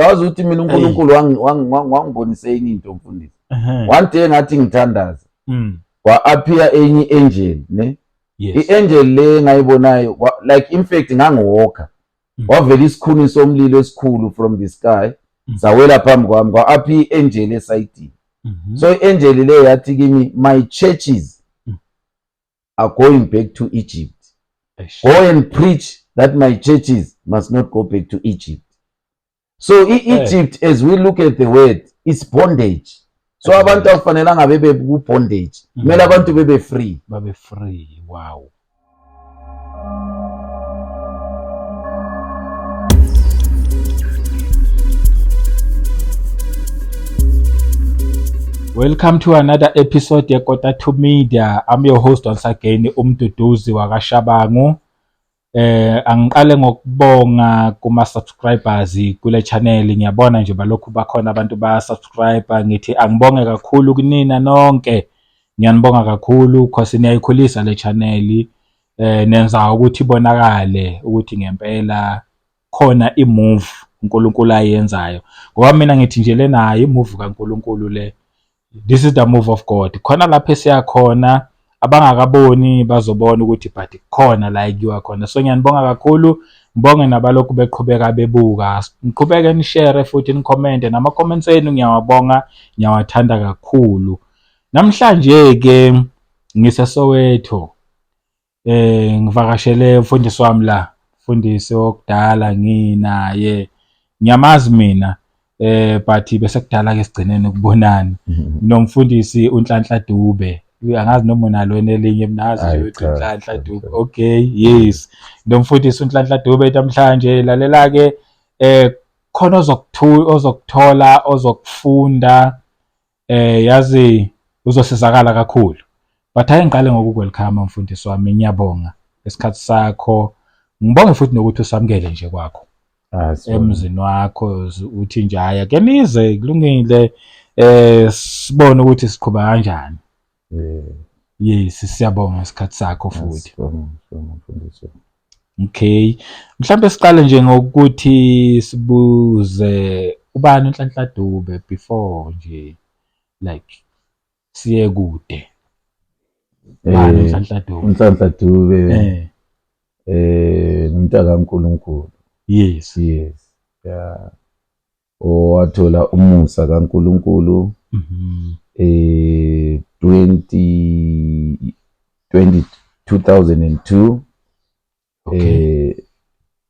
Yazi ukuthi mina uNkulunkulu wangibonisa enye into, mfundisi. One day ngathi ngithandaza, kwa-appear enye i-angel, ne? I-angel le engayibonayo, like, in fact ngangiwalka, wavela isikhuni somlilo esikhulu from the sky, sawela phambi kwami, kwa-appear i-angel esayidini. So i-angel le yathi kimi, "My churches are going back to Egypt. Eish. Go and preach that my churches must not go back to Egypt." So i-Egypt, as we look at the word, is bondage. So abantu akufanelanga bebe ku-bondage, kumele abantu bebe free. Babe free. Wow. Welcome to another episode yeKota 2 Media. I'm your host once again, uMduduzi wakaShabangu. Angiqale ngokubonga kuma subscribers kule channel. Ngiyabona nje balokhu bakhona abantu ba subscribe. Ngithi angibonge kakhulu kunina nonke. Ngiyanibonga kakhulu because niyayikhulisa le channel. Nenza ukuthi ibonakale ukuthi ngempela khona i-move uNkulunkulu ayenzayo. Ngoba mina ngithi nje lena i-move kaNkulunkulu le. This is the move of God. Khona lapho esiya khona, abangakaboni bazobona ukuthi but khona la ekuyiwa khona. So ngiyanibonga kakhulu, ngibonge nabalokhu beqhubeka bebuka. Niqhubeke ni-share futhi ni-comment, nama comments enu ngiyawabonga, ngiyawathanda kakhulu. Namhlanje ke ngiseSoweto. Ngivakashele umfundisi wami la, umfundisi okudala nginaye. Ngiyamazi mina, but bese kudala ke sigcinene ukubonana. Nomfundisi uNhlanhla Dube. Angazi noma unalo elinye, mina ngazi nje Hayi, ukuthi cha, uNhlanhla cha, Dube. cha. Okay, yes. Nomfundisi uNhlanhla Dube namhlanje, lalela ke, khona ozokuthola, ozokufunda, yazi uzosizakala kakhulu. But ake ngiqale ngokukwelcome mfundisi wami, ngiyabonga isikhathi sakho. Ngibonge futhi nokuthi usamukele nje kwakho Ah, sibonge. Emzini wakho, uthi nje hhayi ake nize, kulungile, sibone ukuthi siqhuba kanjani. Yes, siyabonga isikhathi sakho futhi. Sibonge, sibonge mfundisi. Okay. Mhlambe siqale nje ngokuthi sibuze ubani uNhlanhla Dube before nje like siye kude. Ubani uNhlanhla Dube? uNhlanhla Dube ngumntaka kaNkulunkulu. Yes. Yeah. Owathola umusa kaNkulunkulu 20 20 2002.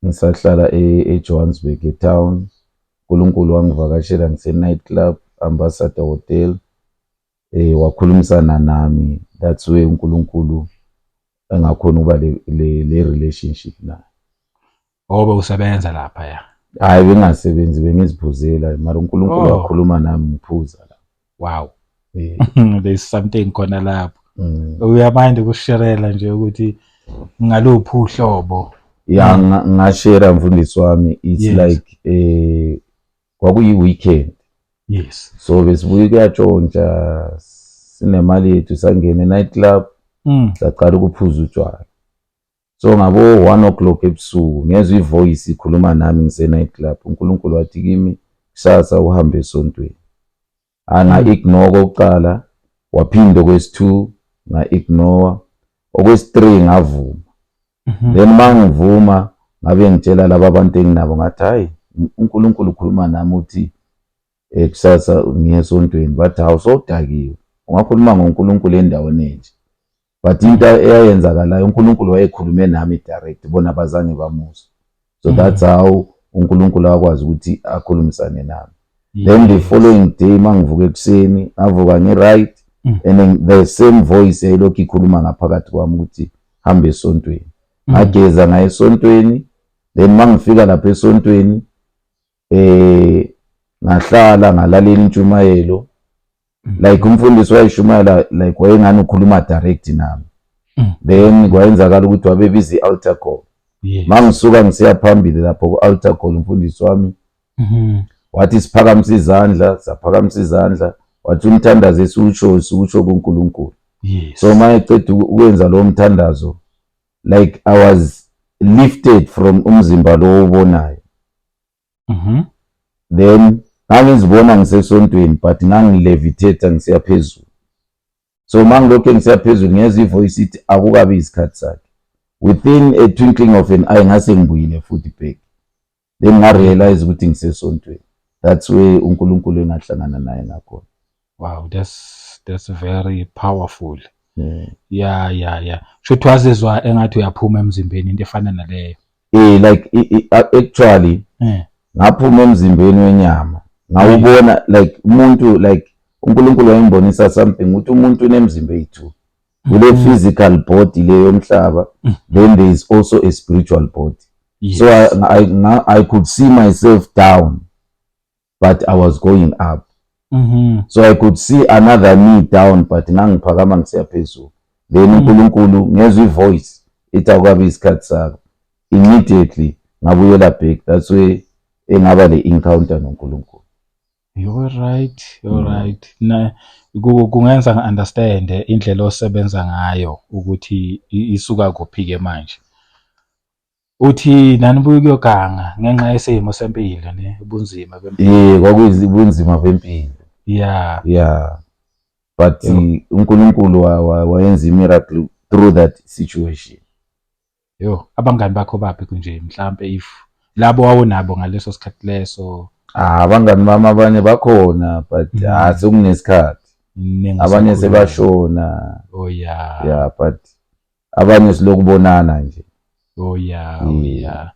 Ngisahlala eJohannesburg etown. uNkulunkulu wangivakashela ngise night club, Ambassador Hotel. Wakhulumisana nami. That's where uNkulunkulu engakhona ukuba le relationship naye. Obe usebenza lapha ya. Hayi, bengasebenzi, bengiziphuzela, mara uNkulunkulu wakhuluma nami ngiphuza la. There's something khona lapho. Uyamind ukusharela nje ukuthi ngaluphi uhlobo? Ya, ngashare mfundisi wami. It's like kwakuyi weekend. So besibuye kuyatshontsha, sinemali yethu, sangena e-night club, saqala ukuphuza utshwala. So ngabo 1 o'clock ebusuku ngezwe ivoice ikhuluma nami ngise night club. uNkulunkulu wathi kimi, "Kusasa uhambe esontweni." Anga ignore okokuqala, waphinda okwesi-2, nga ignore, okwesi-3 ngavuma. Then mangivuma ngabe ngitshela laba abantu enginabo, ngathi, "Hayi, uNkulunkulu ukhuluma nami uthi kusasa ngiye esontweni." Bathi, "Hawu, sowudakiwe, ungakhuluma ngoNkulunkulu endaweni enje?" But into eyayenzakalayo, uNkulunkulu wayekhulume nami direct, bona bazange bamuzwe. So that's how uNkulunkulu akwazi ukuthi akhulumisane nami. Then the following day mangivuka ekuseni, ngavuka ngi-right, and then the same voice yayilokhu ikhuluma ngaphakathi kwami ukuthi hambe esontweni. Ngageza, ngaye esontweni. Then mangifika lapha esontweni, ngahlala ngalalela intshumayelo. Like umfundisi wayeshumayela like wayengani ukhuluma direct nami. Then kwayenzakala ukuthi wabebiza i-altar call. Mangisuka ngisiya phambili lapho ku-altar call, umfundisi wami wathi siphakamise izandla, saphakamisa izandla, wathi umthandazo esiwusho siwusho kuNkulunkulu. So mayeceda ukwenza lowo mthandazo, like I was lifted from umzimba lo obonayo. Then ngangizibona ngisesontweni, but ngangilevitate ngisiya phezulu. So mangilokhu ngisiya phezulu, ngezwa ivoice ithi akukabi isikhathi sakhe. Within a twinkling of an eye ngase ngibuyile futhi back. Then ngarealize ukuthi ngisesontweni. That's where uNkulunkulu engahlangana naye ngakhona. Wow, that's very powerful. Yeah, shuthi wazizwa engathi uyaphuma emzimbeni, into efana naleyo? Like actually ngaphuma emzimbeni wenyama, ngawubona like umuntu, like uNkulunkulu wayengibonisa something ukuthi umuntu unemzimba eyi-two, kule physical body le yomhlaba, then there is also a spiritual body. So I could see myself down, but I was going up. So I could see another me down, but ngangiphakama ngisiya phezulu. Then uNkulunkulu, ngezwa ivoice ithi akukabi isikhathi sakho. Immediately ngabuyela back. That's where engaba le encounter noNkulunkulu. You're right, you're right. Na kungenza ngi-understand indlela osebenza ngayo ukuthi isuka kuphi ke manje. Uthi nanibuya ukuyoganga ngenxa yesimo sempilo, ne ubunzima bempilo. Eh, kwakuyibunzima bempilo. Yeah. But uNkulunkulu wayenza imiracle through that situation. Yo, abangani bakho baphi kunje, mhlambe if labo wawunabo ngaleso sikhathi leso? Ah, abangani bami abanye bakhona, but ah, sekunesikhathi. Abanye sebashona. Yeah, but abanye silokubonana nje. Oh yeah.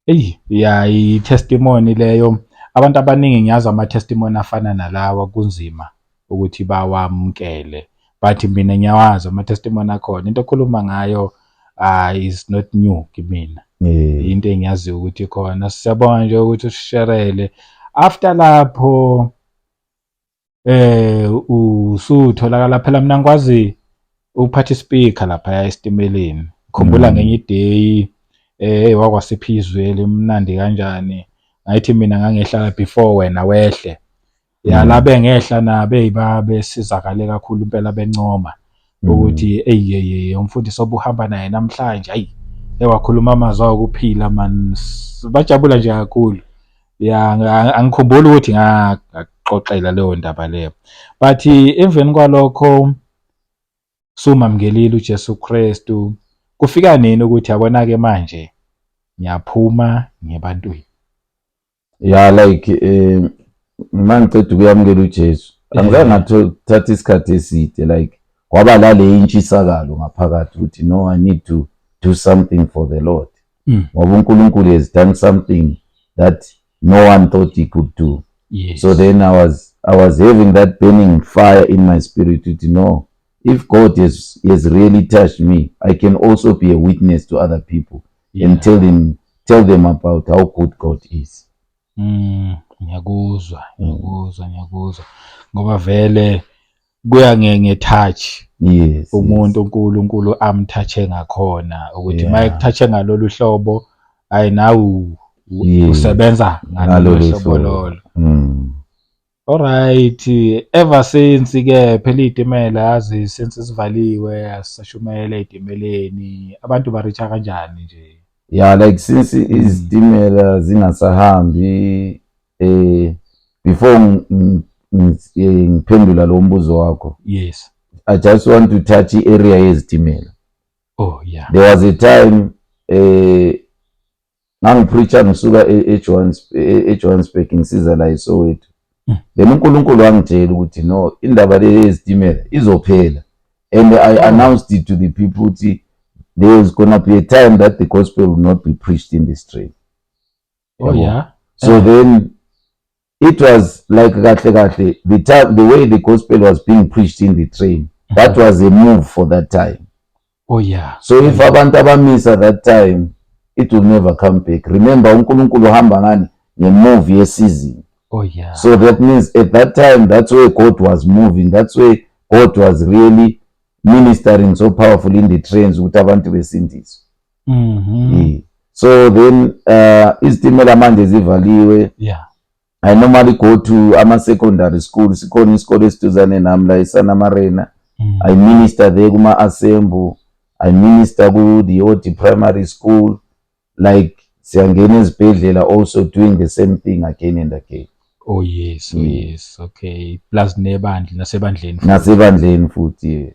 Eyi, yeah, i-testimony leyo. Abantu abaningi, ngiyazi ama-testimony afana nalawa kunzima ukuthi bawamukele, but mina ngiyawazi ama-testimony akhona. Into okhuluma ngayo is not new kimina. Into engiyaziyo ukuthi khona. Siyabonga nje ukuthi usisherele. After lapho usutholakala phela, mina ngikwazi uphatha ispeaker lapha esitimeleni. Khumbula ngenye iday wakwasiphi limnandi kanjani. Ngayithi mina ngangehla before wena wehle. Ya, la bengehla nabo besizakale kakhulu impela, bencoma ukuthi eyi hey, umfundisi obuhamba naye namhlanje, ayi, ewakhuluma amazwi okuphila man, bajabula nje kakhulu. Ya, angikhumbuli ukuthi ngakuxoxela leyo ndaba leyo, but emveni kwalokho sumamkelile uJesu Kristu, kufika nini ukuthi yabona ke manje ngiyaphuma ngebantwini? Yeah, like mangiceda ukuyamukela uJesu, angizange ngathatha isikhathi eside, like kwaba lale intshisakalo ngaphakathi ukuthi no, I need to do something for the Lord, ngoba uNkulunkulu has done something that no one thought he could do. So then I was having that burning fire in my spirit to know if God has really touched me, I can also be a witness to other people and tell them about how good God is. Ngiyakuzwa, ngiyakuzwa, ngiyakuzwa. Ngoba vele kuya nge-touch umuntu uNkulunkulu amtouche ngakhona, ukuthi mayekutouche ngalolu hlobo, hayi, nawe usebenza ngalolu Ngalolu hlobo hlobo. lolo. Alright, ever since ke phela izitimela, yazi, since sivaliwe asisashumayela ezitimeleni, abantu ba-reacha kanjani nje? Yeah, like since izitimela zingasahambi, before ngiphendula lo mbuzo wakho, I just want to touch i-area yezitimela. There was a time ngangipreacha ngisuka eJohannesburg ngisiza la eSoweto. Then uNkulunkulu wangitshela ukuthi no, indaba le yezitimela izophela, and I announced it to the people ukuthi there is gonna be a time that the gospel will not be preached in this train. Yabo. So then it was like kahle kahle the time, the way the gospel was being preached in the train, that was a move for that time. So if abantu abamisa that time, it will never come back. Remember, uNkulunkulu uhamba ngani? Ngemove ye-season. So that means at that time, that's where God was moving, that's where God was really ministering so powerful in the trains ukuthi abantu besindiswe. Yeah. So then izitimela manje zivaliwe. I normally go to ama-secondary school. Sikhona isikole esiduzane nami la eSana Marena. I minister there kuma-assembly, I minister ku-the Odi Primary School, like Siyangena ezibhedlela, also doing the same thing again and again. Oh yes, oh yes, okay. Plus nebandla, nasebandleni futhi. Nasebandleni futhi, yeah.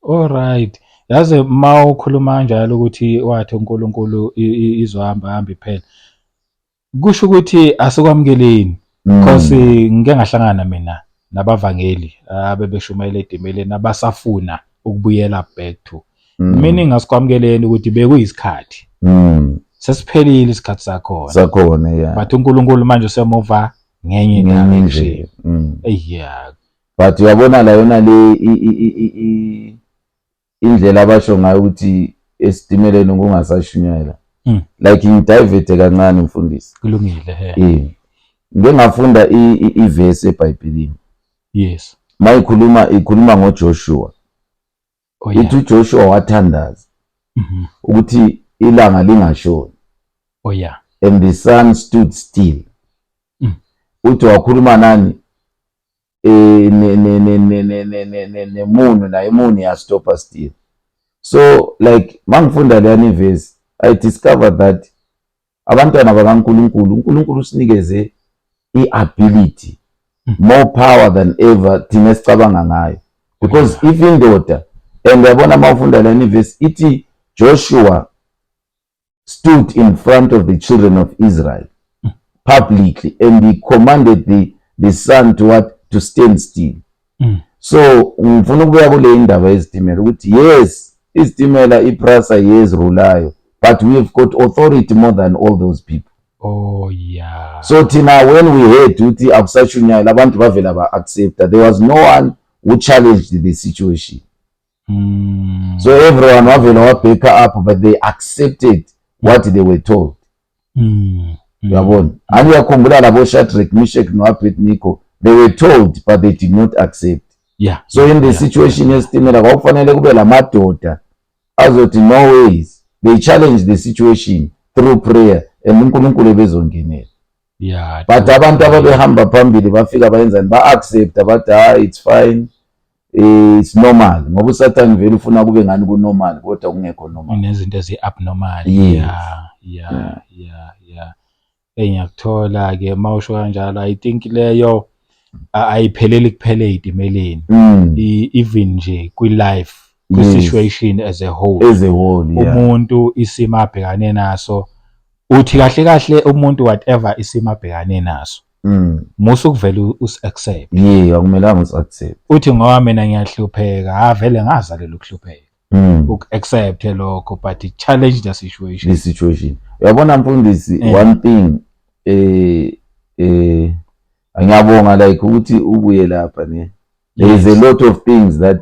All right. Yazi uma ukhuluma kanjalo ukuthi wathi uNkulunkulu izohamba hamba iphela. Kusho ukuthi asikwamukeleni. Because ngike ngahlangana mina nabavangeli abebeshumayela edimeleni abasafuna ukubuyela back to. Meaning asikwamukeleni ukuthi bekuyisikhathi. Sesiphelile isikhathi sakhona. Sakhona, yeah. But uNkulunkulu manje usemuva ngenye ngenye direction. Indlela. Yeah. But uyabona la yona le indlela abasho ngayo ukuthi esitimeleni kungasashunyayela. Like ngidiverte kancane, mfundisi. Kulungile, he. Ngike ngafunda ivesi eBhayibhelini. Mayikhuluma, ikhuluma ngoJoshua. Ithi uJoshua wathandaza ukuthi ilanga lingashoni. And the sun stood still. Uthi wakhuluma nani? Ne ne ne ne ne ne ne ne nemoon, nayo imoon yastopa still. So like mangifunda leyani verse, I discovered that abantwana bakaNkulunkulu, uNkulunkulu usinikeze i-ability, more power than ever thina esicabanga ngayo, because if indoda, and uyabona uma ufunda leyani verse, ithi Joshua stood in front of the children of Israel publicly and he commanded the sun to what? To stand still. So ngifuna ukubuya kule indaba yezitimela ukuthi yes, izitimela, iPrasa, yes, rulayo, but we've got authority more than all those people. So thina when we heard ukuthi akusashunyayela, abantu bavela ba-accepta. There was no one who challenged the situation. So everyone wavela wabheka up, but they accepted what they were told. Uyabona, ani uyakhumbula labo Shadrach, Meshach no-Abednego, they were told but they did not accept. So in the situation yesitimela kwakufanele kube lamadoda azothi no ways. They challenge the situation through prayer and uNkulunkulu ebezongenela. But abantu ababehamba phambili bafika bayenzani? Ba-accepta, bathi hayi, it's fine, it's normal, ngoba uSathane vele ufuna kube ngani ku-normal kodwa kungekho normal. Kunezinto ezi-abnormal. Yes. Yeah. Ngiyakuthola ke uma usho kanjalo. I think leyo ayipheleli kuphela ey'timeleni. Even nje kwi-life, kwi-situation as a whole. As a whole, yeah. Umuntu isimo abhekane naso, uthi kahle kahle umuntu whatever isimo abhekane naso, musa ukuvela usi-accept. Yeah, akumelanga usi-accept. Uthi ngoba mina ngiyahlupheka, ha, vele ngazalela ukuhlupheka. Uku-accept lokho, but challenge the situation. The situation. Uyabona mfundisi, one thing, ngiyabonga like ukuthi ubuye lapha ne. There is a lot of things that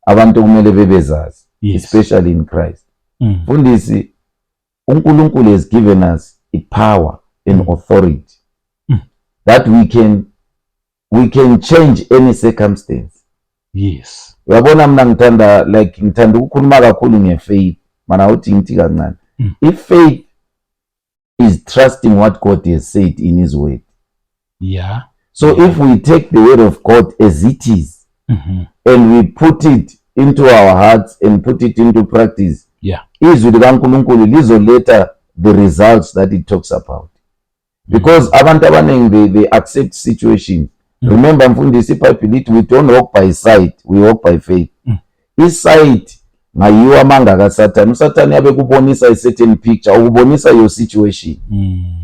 abantu kumele bebezazi, especially in Christ. Mfundisi, uNkulunkulu has given us a power and authority that we can change any circumstance. Uyabona mina ngithanda like ngithanda ukukhuluma kakhulu ngefaith. Mana uthi ngithi kancane. If faith is trusting what God has said in his word. So if we take the word of God as it is and we put it into our hearts and put it into practice, izwi likaNkulunkulu lizoletha the results that it talks about. Because abantu abaningi they accept situations. Remember mfundisi, iBhayibheli lithi we don't walk by sight, we walk by faith. Isight ngayiwo amanga kaSathane. USathane yabe kubonisa a certain picture, ukubonisa your situation.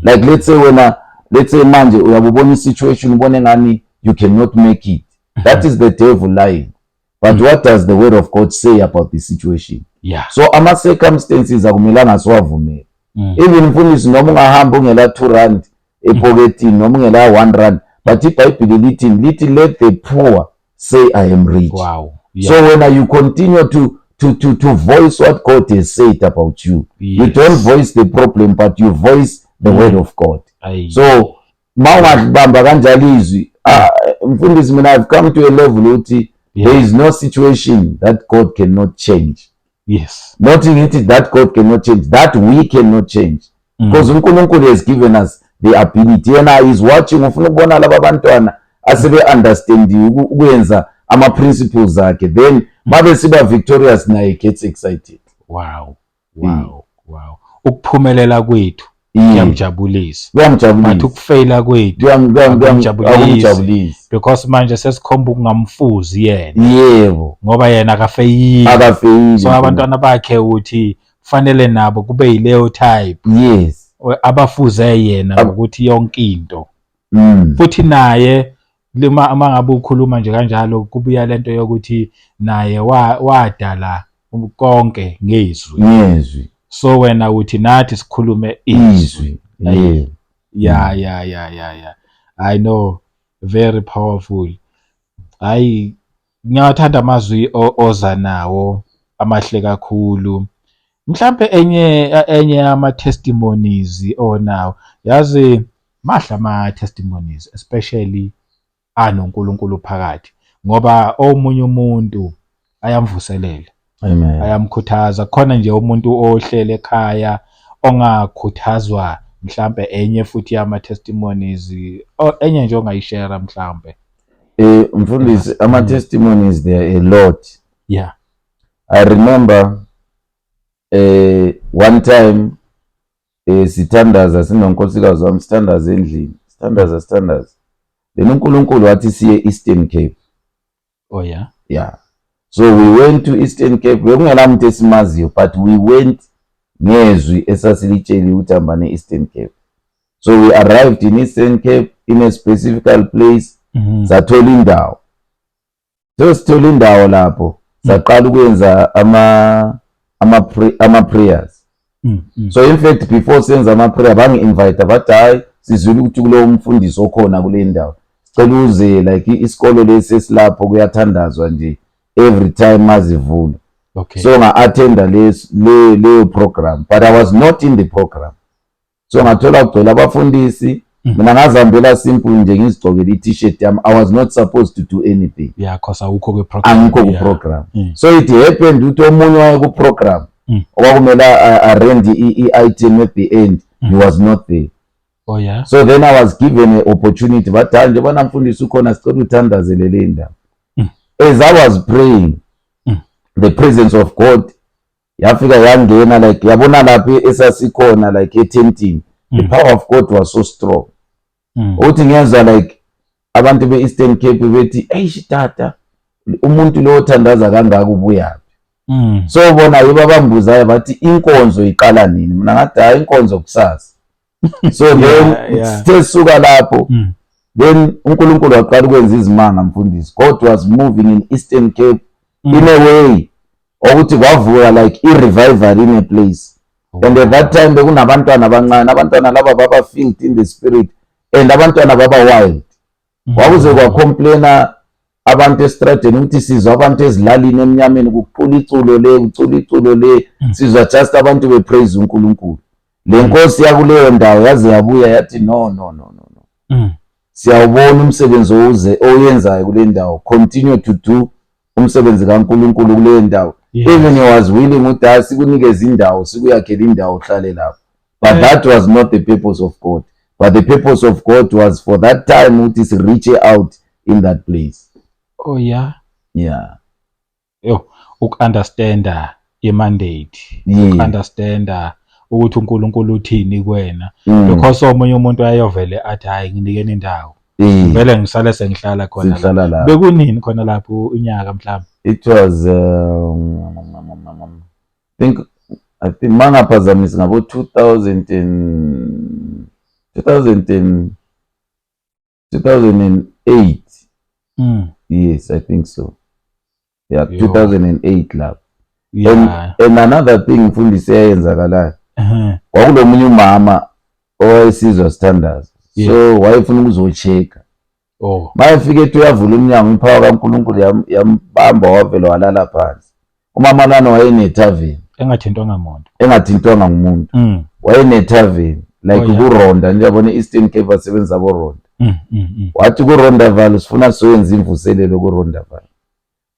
Like let's say wena, let's say manje uyabubona i-situation, ubone ngani you cannot make it. That is the devil lying. But what does the word of God say about the situation? So ama circumstances akumelanga siwavumele. Even mfundisi, noma ungahamba ungela 2 rand epoketini, noma ungela 1 rand, but iBhayibheli lithi let the poor say I am rich. So when you continue to voice what God has said about you, you don't voice the problem, but you voice the word of God. Aye. So mawungabamba kanjalo izwi, mfundisi, mina I've come to a level ukuthi there is no situation that God cannot change. Not ngithi that God cannot change, that we cannot change. Because uNkulunkulu has given us the ability. Yena is watching, ufuna ukubona laba bantwana asebe understand ukuyenza ama principles akhe. Then babe siba victorious, naye gets excited. Wow. Ukuphumelela kwethu. Kuyamjabulisa. But Kuyamjabulisa. Ukufeyila kwethu akumjabulisi. Akumjabulisi. Because manje sesikhomba ukungamfuzi yena, ngoba yena akafeyili. Akafeyili. So abantwana bakhe uthi kufanele nabo kube yileyo type, abafuze yena ngokuthi yonke into. Futhi naye lima uma ngabe ukhuluma nje kanjalo, kubuya lento yokuthi naye wadala konke ngezwi. Ngezwi. So wena uthi nathi sikhulume izwi. Izwi, yebo. Yeah, I know, very powerful. Hayi, ngiyawathanda amazwi oza nawo, amahle kakhulu. Mhlambe enye yama testimonies onawo, yazi mahle ama testimonies, especially anoNkulunkulu phakathi, ngoba omunye umuntu ayamvuselela, Amen. ayamkhuthaza. Khona nje umuntu ohlele ekhaya ongakhuthazwa mhlambe enye futhi yama testimonies, enye nje ongayishare mhlambe? Mfundisi, ama testimonies, there are a lot. I remember one time sithandaza sinonkosikazi wami, sithandaza endlini, sithandaza, sithandaza, then uNkulunkulu wathi siye Eastern Cape. Yeah, so we went to Eastern Cape. Bekungela muntu esimaziyo, but we went ngezwi esasilitsheli ukuthi hamba ne-Eastern Cape. So we arrived in Eastern Cape in a specific place. Sathola indawo. So sithola indawo lapho, saqala ukwenza ama prayers. So in fact, before senza ama prayer, bangi-invite, bathi, "Hayi, sizwile ukuthi kulo mfundisi okhona kule ndawo, sicela uze, like isikolo lesi esilapho kuyathandazwa nje every time mazivula." So nga-attenda leyo program, but I was not in the program. So ngathola kugcwele abafundisi. Mina ngazihambela simple nje, ngizigcokele i-T-shirt yami. I was not supposed to do anything. Yeah, 'cause awukho kwi-program. Angikho ku-program. So it happened ukuthi omunye waye ku-program, okwakumele arrange i-item at the end, he was not there. So then I was given an opportunity, bathi, "Hayi, njengoba mfundisi ukhona, sicela uthandazele le ndaba." As I was praying, the presence of God yafika yangena, like yabona lapho esasikhona, like etentini, the power of God was so strong ukuthi ngiyezwa like abantu be-Eastern Cape bethi, "Eish tata, umuntu lo othandaza kangaka ubuyaphi?" So bona yibo abambuzayo, bathi, "Inkonzo iqala nini?" Mina ngathi, "Hayi, inkonzo kusasa." So then sithe suka lapho, then uNkulunkulu waqala ukwenza izimanga, mfundisi. God was moving in Eastern Cape in a way ukuthi kwavuka like i-revival in a place, and at that time bekunabantwana abancane. Abantwana laba baba filled in the spirit and abantwana baba wild. Kwakuze kwacomplaina abantu estradeni ukuthi sizwa abantu ezilalini emnyameni kucula iculo le, kucula iculo le. Sizwa just abantu bepraise uNkulunkulu. Le nkosi yakuleyo ndawo yaze yabuya yathi, "No, no, no, no, no, siyawubona umsebenzi owuze oyenzayo kule ndawo. Continue to do umsebenzi kaNkulunkulu kule ndawo." Even he was willing ukuthi, "Hayi, sikunikeze indawo, sikuyakhele indawo, uhlale lapho." But that was not the purpose of God, but the purpose of God was for that time ukuthi si reach out in that place. Yeah. Yo, uku-understanda i-mandate, uku-understanda ukuthi uNkulunkulu uthini kuwena, because omunye umuntu ayovele athi, "Hayi, nginikeni indawo, vele ngisale sengihlala khona la." Sihlala la. Bekunini khona lapho, unyaka mhlawumbe? It was I think mangaphazamisi ngabo 2000 and 2000 and 2008. Yes, I think so, yeah. Yo. 2008 lapho. And another thing, mfundisi, eyenzakalayo, kwakulomunye umama owayesizwa sithandaza, so wayefuna ukuzocheck-a. Mayefika ethi uyavula umnyango, ipower kaNkulunkulu yambamba, wavela walala phansi. Umama lana wayenethaveni. Engathintwanga muntu. Engathintwanga ngumuntu. Wayenethaveni like kuRonda nje, yabona i-Eastern Cape asebenza aboRonda. Wathi kuRondaval, "Sifuna siyoyenza imvuselelo kuRondaval."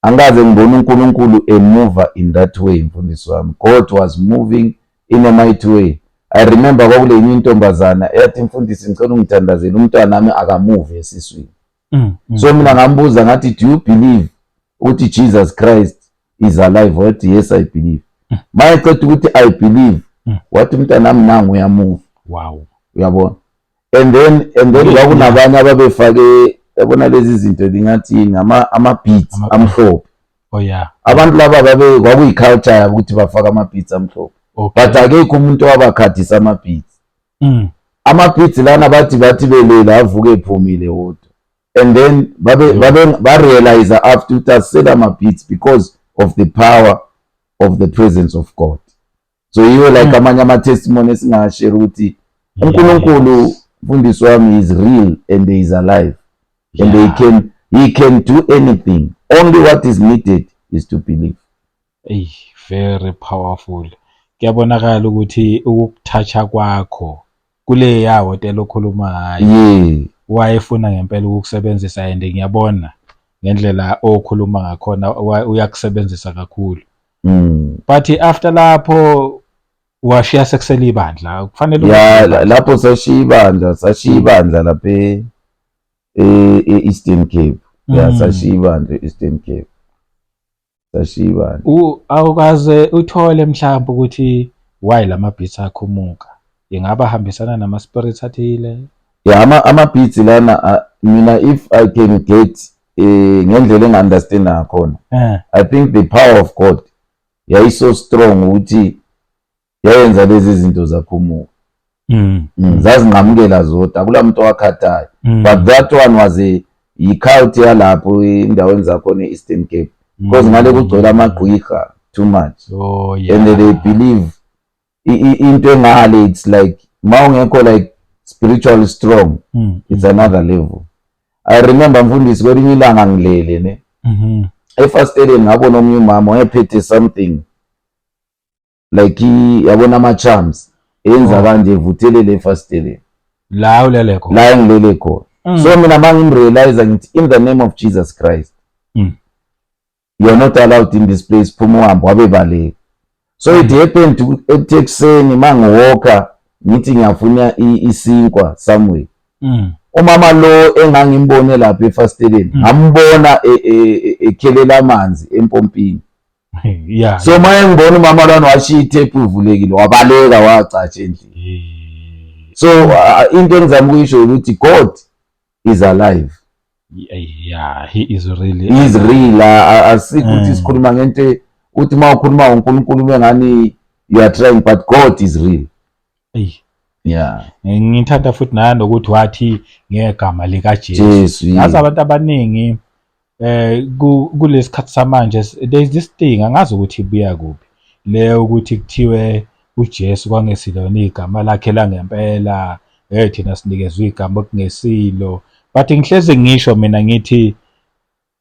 Angikaze ngibone uNkulunkulu emuva in that way, mfundisi wami. God was moving in a mighty way. I remember kwakulenye intombazana eyathi, "Mfundisi, ngicela ungithandazele, umntwana wami akamuvi esiswini." So mina ngambuza ngathi, "Do you believe ukuthi Jesus Christ is alive?" Wathi, "Yes, I believe." Mayeceda ukuthi, "I believe," wathi, "Umntwana wami nangu uyamuva." Uyabona, and then kwakunabanye ababefake, yabona, lezi zinto lingathini, ama-beads amhlophe. Abantu laba babe kwakuyi-culture yabo ukuthi bafake ama-beads amhlophe, but akekho umuntu owabakhathisa ama-beads. Ama-beads lana bathi belele, avuke ephumile wodwa, and then babe babe ba-realize after ukuthi asisela ama-beads because of the power of the presence of God. So yiwo like amanye ama-testimony esingashare ukuthi uNkulunkulu, mfundisi wami, is real and he is alive and he can do anything. Only what is needed is to believe. Ey, very powerful. Kuyabonakala ukuthi ukukuthatha kwakho kule ya hotel okhuluma ngayo, wayefuna ngempela ukukusebenzisa, and ngiyabona ngendlela okhuluma ngakhona uyakusebenzisa kakhulu. But after lapho washiya sekusele ibandla, kufanele Ya, lapho sashiya ibandla lapha e-Eastern Cape. Ya, sashiya ibandla e-Eastern Cape, sashiya ibandla. Awukaze uthole mhlawumbe ukuthi why lama beads akhumuka, ingaba hambisana nama spirits athile? Ya, ama-beads lana, mina if I can get ngendlela engi-understand ngakhona, I think the power of God yayiso strong ukuthi yayenza lezi zinto zakhumuka. Zazinqamukela zodwa, akula muntu owakhathayo. But that one was a i-cult yalapho endaweni zakhona e-Eastern Cape, because ngale kugcwele amagqwirha too much and they believe into engale, it's like ma ungekho like spiritually strong, it's another level. I remember, mfundisi, kwelinye ilanga ngilele ne efasiteleni ngabona omunye umama wayephethe something like yabona ama-charms enza kanje, evuthelele efasiteleni. La ulele khona? La engilele khona. So mina ma ngimrealize, ngithi, "In the name of Jesus Christ, you are not allowed in this place, phuma uhambe." Wabe baleka. So it happened ethi ekuseni ma ngiwalka, ngithi ngiyafuna isinkwa somewhere, umama lo engangimbone lapha efasiteleni, ngambona ekhelela amanzi empompini. So ma engibona umama lwana, washiya ithephu ivulekile, wabaleka, wacatsha endlini. So into engizama ukuyisho ukuthi God is alive. Yeah, he is really He is real. Asikho ukuthi sikhuluma ngento uthi uma ukhuluma ngoNkulunkulu bengani you are trying, but God is real. Eyi. Yeah. Ngithanda futhi nanokuthi wathi ngegama likaJesu. Jesu, yeah. Yazi, abantu abaningi kulesikhathi samanje, there is this thing, angazi ukuthi ibuya kuphi le, ukuthi kuthiwe uJesu kwangesilona igama lakhe langempela, thina sinikezwe igama okungesilo. But ngihlezi ngisho mina, ngithi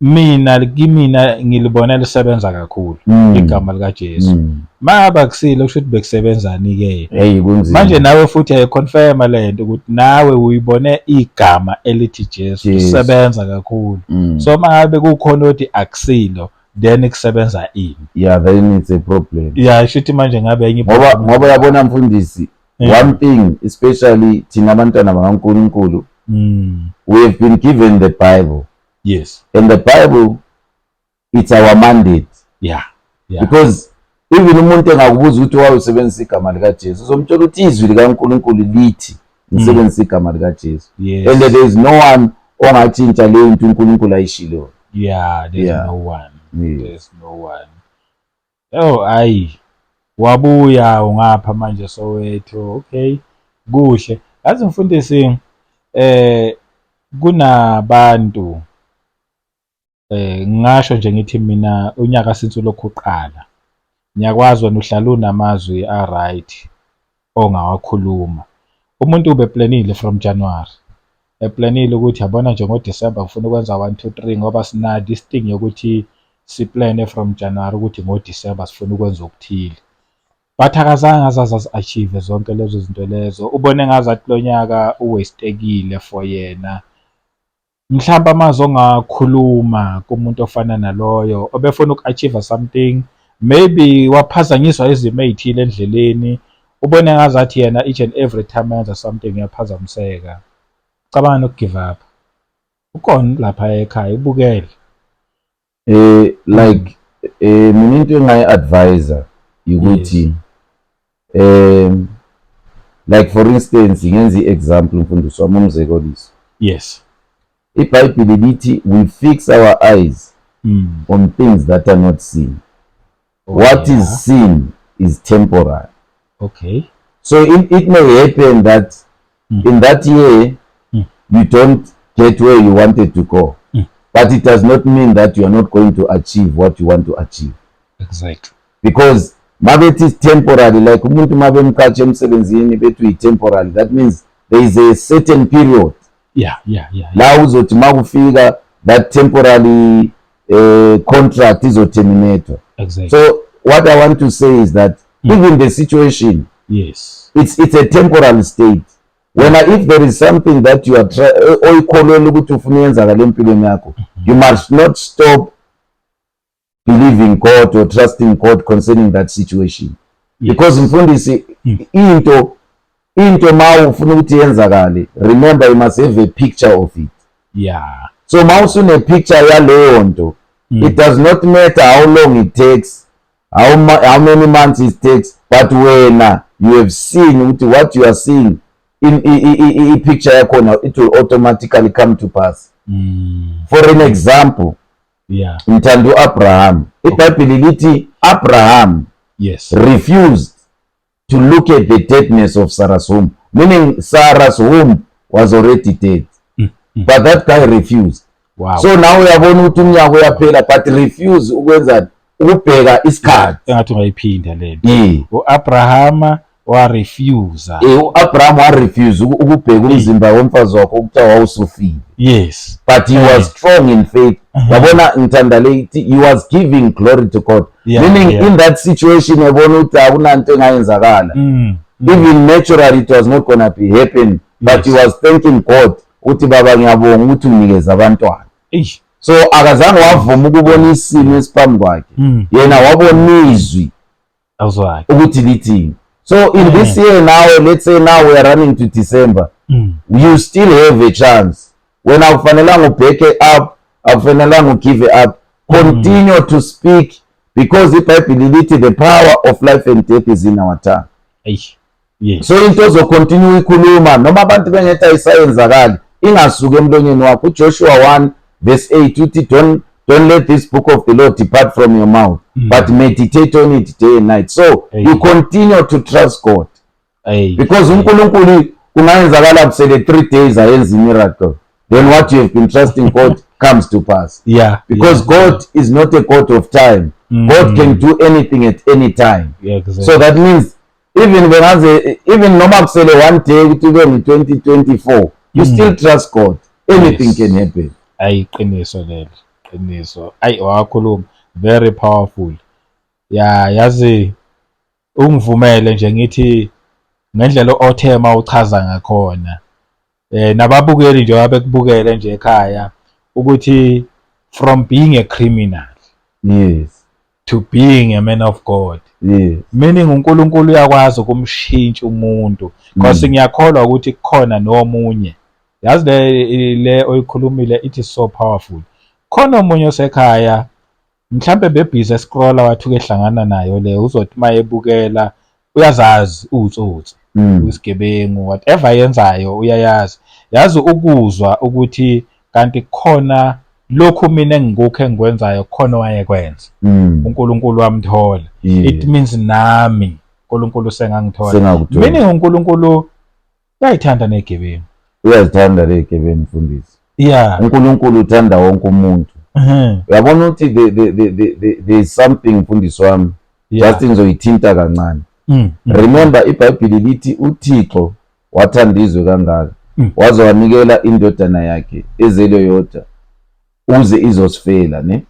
mina, kimina ngilibona lisebenza kakhulu igama likaJesu. Maba kusilo, kusho ukuthi bekusebenzani ke? Hey, kunzima. Manje nawe futhi uyayiconfirma le nto ukuthi nawe uyibone igama elithi Jesu Jesu. lisebenza kakhulu. So mangabe kukhona othi akusilo, then kusebenza ini? Yeah, then it's a problem. Yeah, shuthi manje ngabe enye Ngoba i-problem. Ngoba uyabona, mfundisi, one thing, especially thina abantwana bakaNkulunkulu, we have been given the Bible, and the Bible, it's our mandate, because even umuntu engakubuza ukuthi wawusebenzisa igama likaJesu, uzomtshela ukuthi izwi likaNkulunkulu lithi ngisebenzisa igama likaJesu, and there is no one ongatshintsha leyo nto uNkulunkulu ayishilo. Yeah, there's no one. There's no one. Oh, ayi, wabuya ungapha manje Soweto. Okay, kuhle. Yazi mfundisi, kunabantu, ngingasho nje ngithi mina unyaka since ulokhu uqala, ngiyakwazi wena uhlala unamazwi a right ongawakhuluma. Umuntu ubeplanile from January, eplanile ukuthi yabona nje ngoDecember ngifuna ukwenza 1 2 3, ngoba sina this thing yokuthi siplane from January ukuthi ngoDecember sifuna ukwenza okuthile, but akazange azaze azi-achieve zonke lezo zinto lezo. Ubone ngazathi lo nyaka uwastekile for yena. Mhlawumbe amazwi ongakhuluma kumuntu ofana naloyo obefuna uku-achieve something, maybe waphazanyiswa izimo ey'thile endleleni, ubone ngazathi yena each and every time enza something uyaphazamiseka, cabanga nokugive up, ukhona lapha ekhaya ubukele. Like mina into engayi-advise ukuthi Like for instance, ngenza i-example, mfundisi wami, umzekeliso. IBhayibheli lithi we fix our eyes on things that are not seen. What is seen is temporary. So it may happen that in that year you don't get where you wanted to go, but it does not mean that you are not going to achieve what you want to achieve. Because mabethi temporary, like umuntu mabemqatshe emsebenzini, bethi uyi-temporary, that means there is a certain period la uzothi makufika that temporary contract izoterminatwa. So what I want to say is that even the situation, it's a temporal state. Wena, if there is something that you are oyikholelwa ukuthi ufuna uyenzakala empilweni yakho, you must not stop believing God or trusting God concerning that situation, because mfundisi, into ma ufuna ukuthi yenzakale, remember, you must have a picture of it. So ma usune picture yaleyo nto, it does not matter how long it takes, how many months it takes, but wena you have seen ukuthi what you are seeing in i-picture yakhona, it will automatically come to pass. For an example, ngithanda u-Abraham. IBhayibheli lithi Abraham refused to look at the deadness of Sarah's womb, meaning Sarah's womb was already dead, but that guy refused. So now uyabona ukuthi umnyaka uyaphela, but refuse ukwenzani? Ukubheka isikhathi. Engathi ungayiphinda lento. Yeah. U-Abrahama warefuse. U-Abraham warefuse ukubheka umzimba womfazi wakhe okuthiwa wawusufile, but he was strong in faith. Yabona, ngithanda le ithi he was giving glory to God, meaning in that situation yabona ukuthi akunanto engayenzakala. Even naturally it was not gonna be happen, but he was thanking God ukuthi, "Baba, ngiyabonga ukuthi unginikeze abantwana." Eish. So akazange wavuma ukubona isimo esiphambi kwakhe. Yena wabona izwi Awuzwakhe. Ukuthi lithini. So in this year now, let's say now we are running to December, you still have a chance. Wena akufanelanga ubheke up, akufanelanga ugive up. Continue to speak, because iBhayibheli lithi the power of life and death is in our tongue. Eish. Yes. So into ozocontinue uyikhuluma, noma abantu bengethi ayisayenzakali, ingasuki emlonyeni wakho. UJoshua 1 verse 8 uthi, Don't let this book of the law depart from your mouth, but meditate on it day and night." So you continue to trust God, Hey. because uNkulunkulu kungayenzakala kusele 3 days ayenza miracle, then what you have been trusting God comes to pass, because God is not a God of time. God can do anything at any time. So that means even bengaze, even noma kusele one day ukuthi kube ngu-2024, you still trust God, anything can happen. Ayi, qiniso lelo, qiniso. Ayi, wakhuluma very powerful. Ya, yazi, ungivumele nje ngithi ngendlela othema uchaza ngakhona, nababukeli nje abekubukele nje ekhaya, ukuthi from being a criminal to being a man of God, meaning uNkulunkulu uyakwazi ukumshintsha umuntu, because ngiyakholwa ukuthi kukhona nomunye, yazi, le oyikhulumile, it is so powerful. Khona omunye osekhaya mhlambe bebhizi escrolla, wathuka ehlangana nayo le, uzothi mayebukela, uyazazi utsotsi, isigebengu, whatever ayenzayo uyayazi. Yazi, ukuzwa ukuthi kanti khona lokhu mina engikukho engikwenzayo, khona owayekwenza, uNkulunkulu wamthola, it means nami uNkulunkulu sengangithola. Sengakuthola. Meaning uNkulunkulu uyayithanda negebengu. Uyazithanda le gebengu, mfundisi. UNkulunkulu uthanda wonke umuntu. Uyabona ukuthi there is something, mfundisi wami, just ngizoyithinta kancane. Remember, iBhayibheli lithi uThixo wathanda izwe kangaka, waze wanikela indodana yakhe ezelwe yodwa uze izosifela, ne?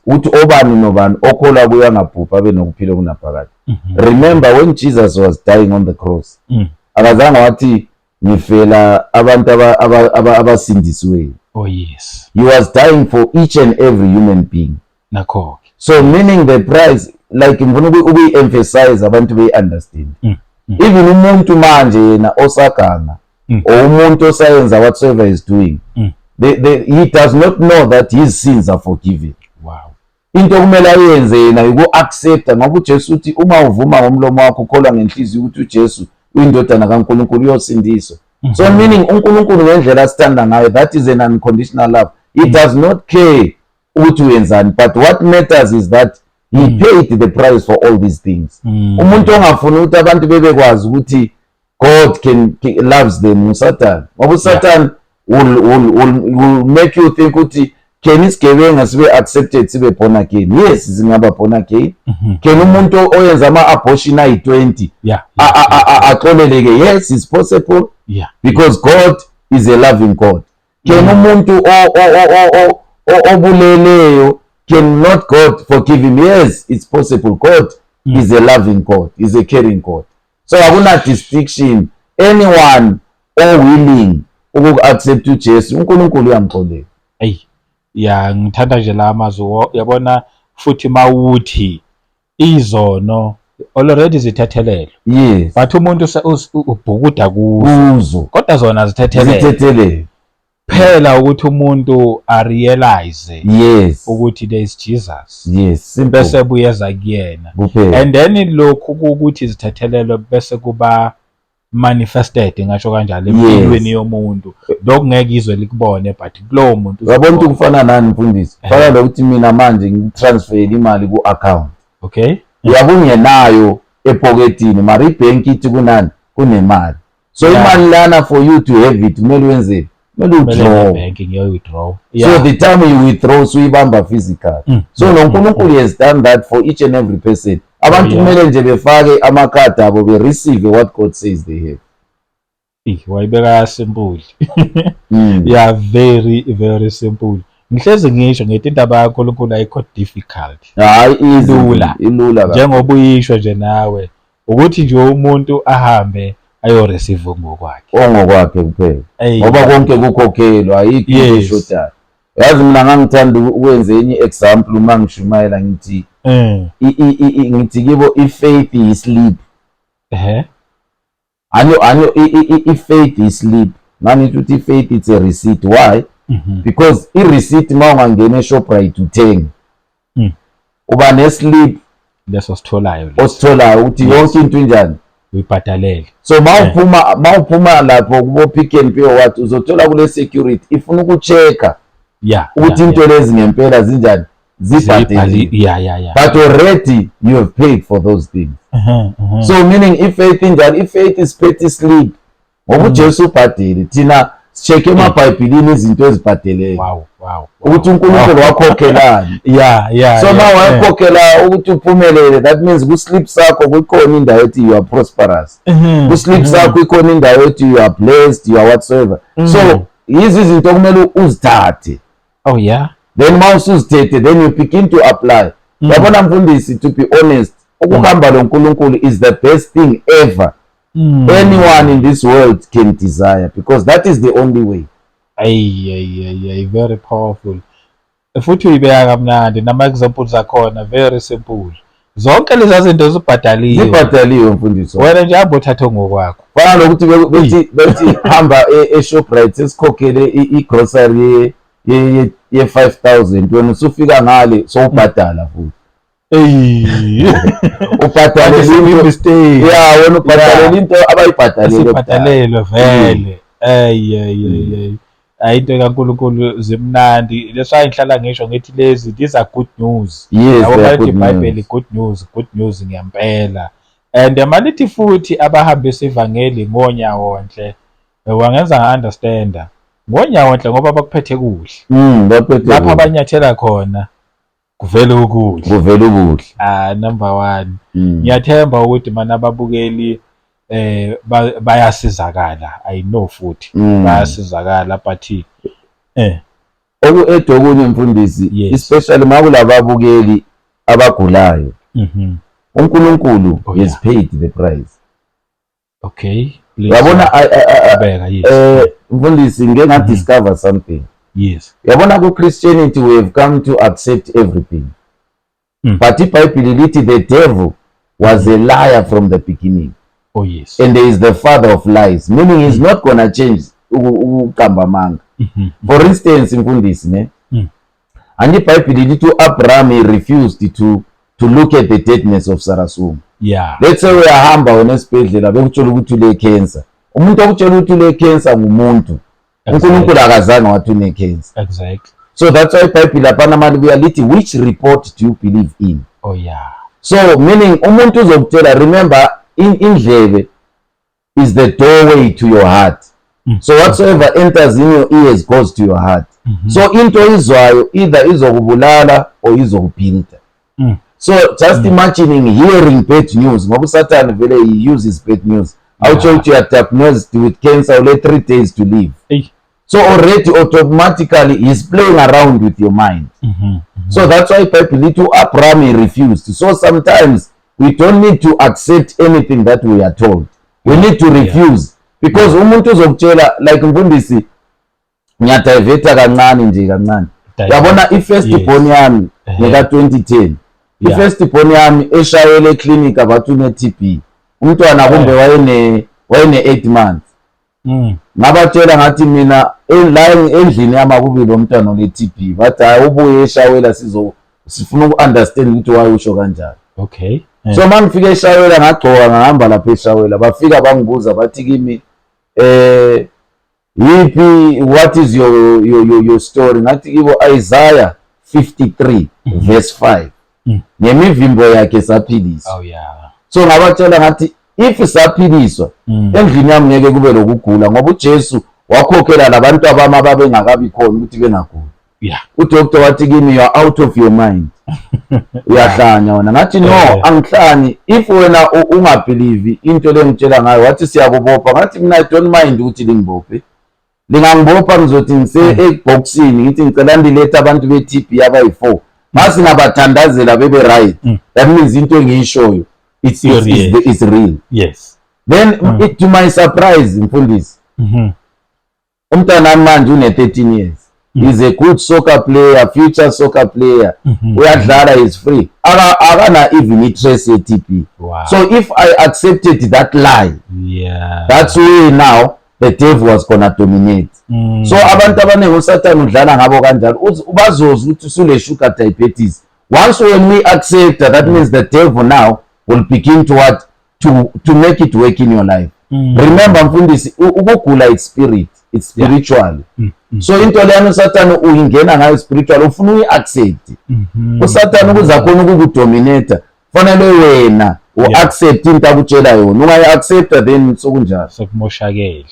Uthi obani nobani okholwa kuye angabhubhi, abe nokuphila okunaphakade. Remember, when Jesus was dying on the cross, akazange wathi ngifela abantu abasindisiweyo. He was dying for each and every human being. Nakho ke. So meaning the price, like ngifuna ukuyi-emphasize, abantu beyi-understand, even umuntu manje yena osaganga or umuntu osayenza whatsoever is doing, he does not know that his sins are forgiven. Into okumele ayenze yena uku-accepta, ngoba uJesu uthi uma uvuma ngomlomo wakho, ukholwa ngenhliziyo ukuthi uJesu Uyindodana kaNkulunkulu, uyosindiswa. So meaning uNkulunkulu ngendlela asithanda ngayo, that is an unconditional love. He does not care ukuthi uyenzani, but what matters is that he paid the price for all these things. Umuntu ongafuni ukuthi abantu bebekwazi ukuthi God loves them uSatan, ngoba uSatan will make you think ukuthi can isigebenga sibe accepted, sibe born again? Yes, singaba born again. Can umuntu oyenza ama-abortion ayi-20 axoleleke? Yes, it's possible because God is a loving God. Can umuntu obuleleyo, can not God forgive him? Yes, it's possible. God is a loving God, is a caring God. So akuna distinction. Anyone o-willing ukuku-accept uJesu, uNkulunkulu uyamxolela. Eyi ya, ngithanda nje la mazwi. Yabona futhi mawuthi izono already zithethelelwe, but umuntu ubhukuda kuzo, kuzo, kodwa zona zithethelelwe. Zithethelelwe. Phela ukuthi umuntu a-realize ukuthi there is Jesus, Yes, simple. Bese buyeza kuyena. Kuphela. And then lokhu ukuthi zithethelelwe bese kuba manifested, ngasho kanjalo, empilweni yomuntu. Lokhu ngeke izwe likubone, but kulowo muntu Uyabona ukuthi uzokubona. Kufana nani, mfundisi? Kufana nokuthi mina manje ngiku-transfer imali ku-account. Uyabe ungenayo epoketini, mara ibhenki ithi kunani, kunemali. So imali lana, for you to have it, kumele wenzeni? Kumele Kumele withdraw. Ngebhenki ngiyo-withdraw. So the time you withdraw, suyibamba physical. So noNkulunkulu has done that for each and every person. Abantu kumele nje befake amakhadi abo, be-receive what God says they have. Eh, wayibeka simple. Yeah, very very simple. Ngihlezi ngisho ngithi indaba kaNkulunkulu ayikho difficult. Hayi, easy. Ilula. Ilula kakhulu. Njengoba uyisho nje nawe ukuthi nje umuntu ahambe ayo-receive ngokwakhe. Ongokwakhe kuphela. Eyi. Ngoba konke kukhokhelwa, ayikho into eshodayo. Yazi, mina ngangithanda ukwenza enye example uma ngishumayela, ngithi ngithi kibo i-faith yi-slip. Anyo i-faith yi-slip. Ngangithi ukuthi i-faith, it's a receipt. Why? Because i-receipt, uma ungangena eShoprite uthenge, uba ne-slip. Leso sitholayo leso. Ositholayo ukuthi yonke into injani. Uyibhadalele. So mawuphuma lapho kubo Pick n Pay, what uzothola kule security ifuna uku-check-a ukuthi into lezi ngempela zinjani, zibhadeliwe. But already you have paid for those things. So meaning i-faith injani? I-faith is petty slip, ngoba uJesu ubhadele. Thina si-check emabhayibhilini izinto ezibhadeleyo ukuthi uNkulunkulu wakhokhelani. So ma wakhokhela ukuthi uphumelele, that means ku-slip sakho kukhona indawo ethi you are prosperous. Ku-slip sakho ikhona indawo ethi you are blessed, you are whatsoever. So yizi izinto okumele uzithathe. Then ma usuzithethe, then you begin to apply. Yabona mfundisi, to be honest, ukuhamba lo nkulunkulu is the best thing ever anyone in this world can desire, because that is the only way. Ayi ayi ayi ayi, very powerful. Futhi uyibeka kamnandi nama examples akhona, very simple. Zonke lezi zinto zibhadaliwe. Zibhadaliwe, mfundisi. Wena nje hamba uthathe ngokwakho. Fana nokuthi bethi hamba e-Shoprite, sesikhokhele i-grocery ye-5000, wena usufika ngale sowubhadala futhi. Ey. Ubhadalela into Mistake. Ya, wena ubhadalela into abayibhadalele kudala. Sibhadalelwe vele. Ey ey ey ey. Ayi, into kaNkulunkulu zimnandi. That's why ngihlala ngisho ngithi lezi, these are good news. Yes, Yabo, they are bathi good iBhayibheli news. Good news, good news ngempela. And malithi futhi abahambisa ivangeli ngonyawo nhle. Wangenza nga-understanda. Ngonyawo nhle ngoba bakuphethe kuhle. Baphethe Lapho kuhle. abanyathela khona kuvele ukuhle. Kuvela ubuhle. Ah, number 1. Ngiyathemba ukuthi mana ababukeli bayasizakala. I know futhi bayasizakala, but Oku-ede okunye, mfundisi, especially makulababukeli abagulayo, uNkulunkulu has paid the price. Okay, please. Uyabona, Qhubeka, yes. Mfundisi, ngike nga-discover something. Uyabona, ku-Christianity we have come to accept everything, but iBhayibhili lithi the devil was a liar from the beginning and he is the father of lies, meaning he's not gonna change ukuqamba amanga. For instance, mfundisi, ne, anti iBhayibhili lithi u-Abraham, he refused to look at the deadness of Sarah's womb. Let's say uyahamba wena esibhedlela, bekutshela ukuthi ule cancer. Umuntu okutshela ukuthi ule cancer ngumuntu. UNkulunkulu akazange wathi une cancer. So that's why iBhayibheli laphana malibuya lithi, "Which report do you believe in?" So meaning umuntu uzokutshela, remember, indlebe is the doorway to your heart. So whatsoever enters in your ears goes to your heart. So into oyizwayo either izokubulala or izokubuilda. So just imagining hearing bad news, ngoba uSathane vele he uses bad news. Awutsho ukuthi you are diagnosed with cancer, ule 3 days to live. Eyi. So already automatically he's playing around with your mind. So that's why iBhayibheli lithi uAbraham, he refused. So sometimes we don't need to accept anything that we are told. We need to refuse because umuntu uzokutshela, like mfundisi, ngiyadiverta kancane nje, kancane. Yabona, i-first born yami ngeka 2010. I-first born yami eshayele eclinic, abathi une-TB. Umntwana kumbe wayene 8 months. Ngabatshela ngathi mina la endlini yami akubi lo mntwana ole-TB. Bathi hayi, ubuye eshawela, sizo sifuna uku-understand ukuthi why usho kanjalo. So uma ngifika eshawela, ngagcoka, ngahamba lapha eshawela, bafika bangibuza, bathi kimi, "Yiphi, what is your story?" Ngathi kibo, "Isaiah 53 verse 5, ngemivimbo yakhe saphiliswa." So ngabatshela ngathi if saphiliswa, endlini yami ngeke kube lokugula, ngoba uJesu wakhokhela labantu abami ababengakabi khona ukuthi bengaguli. Udoctor wathi kimi, "You are out of your mind, uyahlanya wena." Ngathi, "No, angihlanyi. If wena ungabelieve into lengitshela ngayo." Wathi, "Siyakubopha." Ngathi mina, "I don't mind ukuthi lingibophe. Lingangibopha, ngizothi ngise eboxini, ngithi ngicela nilethe abantu be-TB abayi-4, mase ngabathandazela bebe right. That means into engiyishoyo Real. it's real." Then to my surprise, mfundisi, umntwana manje une-13 years. He's a good soccer player, future soccer player. Uyadlala, is free. Akana even i-trace ye-TB. So if I accepted that lie, that's where now the devil was gonna dominate. So abantu abaningi uSathane udlala ngabo kanjalo. Bazoza ukuthi usule sugar diabetes. Once when we accept that, that means the devil now will begin to what? To make it work in your life. Remember mfundisi, ukugula it's spirit, it's spiritual. So into leyana uSathane uyingena ngayo spiritual, ufuna uyi-accept. USathane ukuze akhona ukukudominate, fanele wena u-accept into akutshela yona. Ungayi-accepta, then sokunjalo. Sekumoshakele.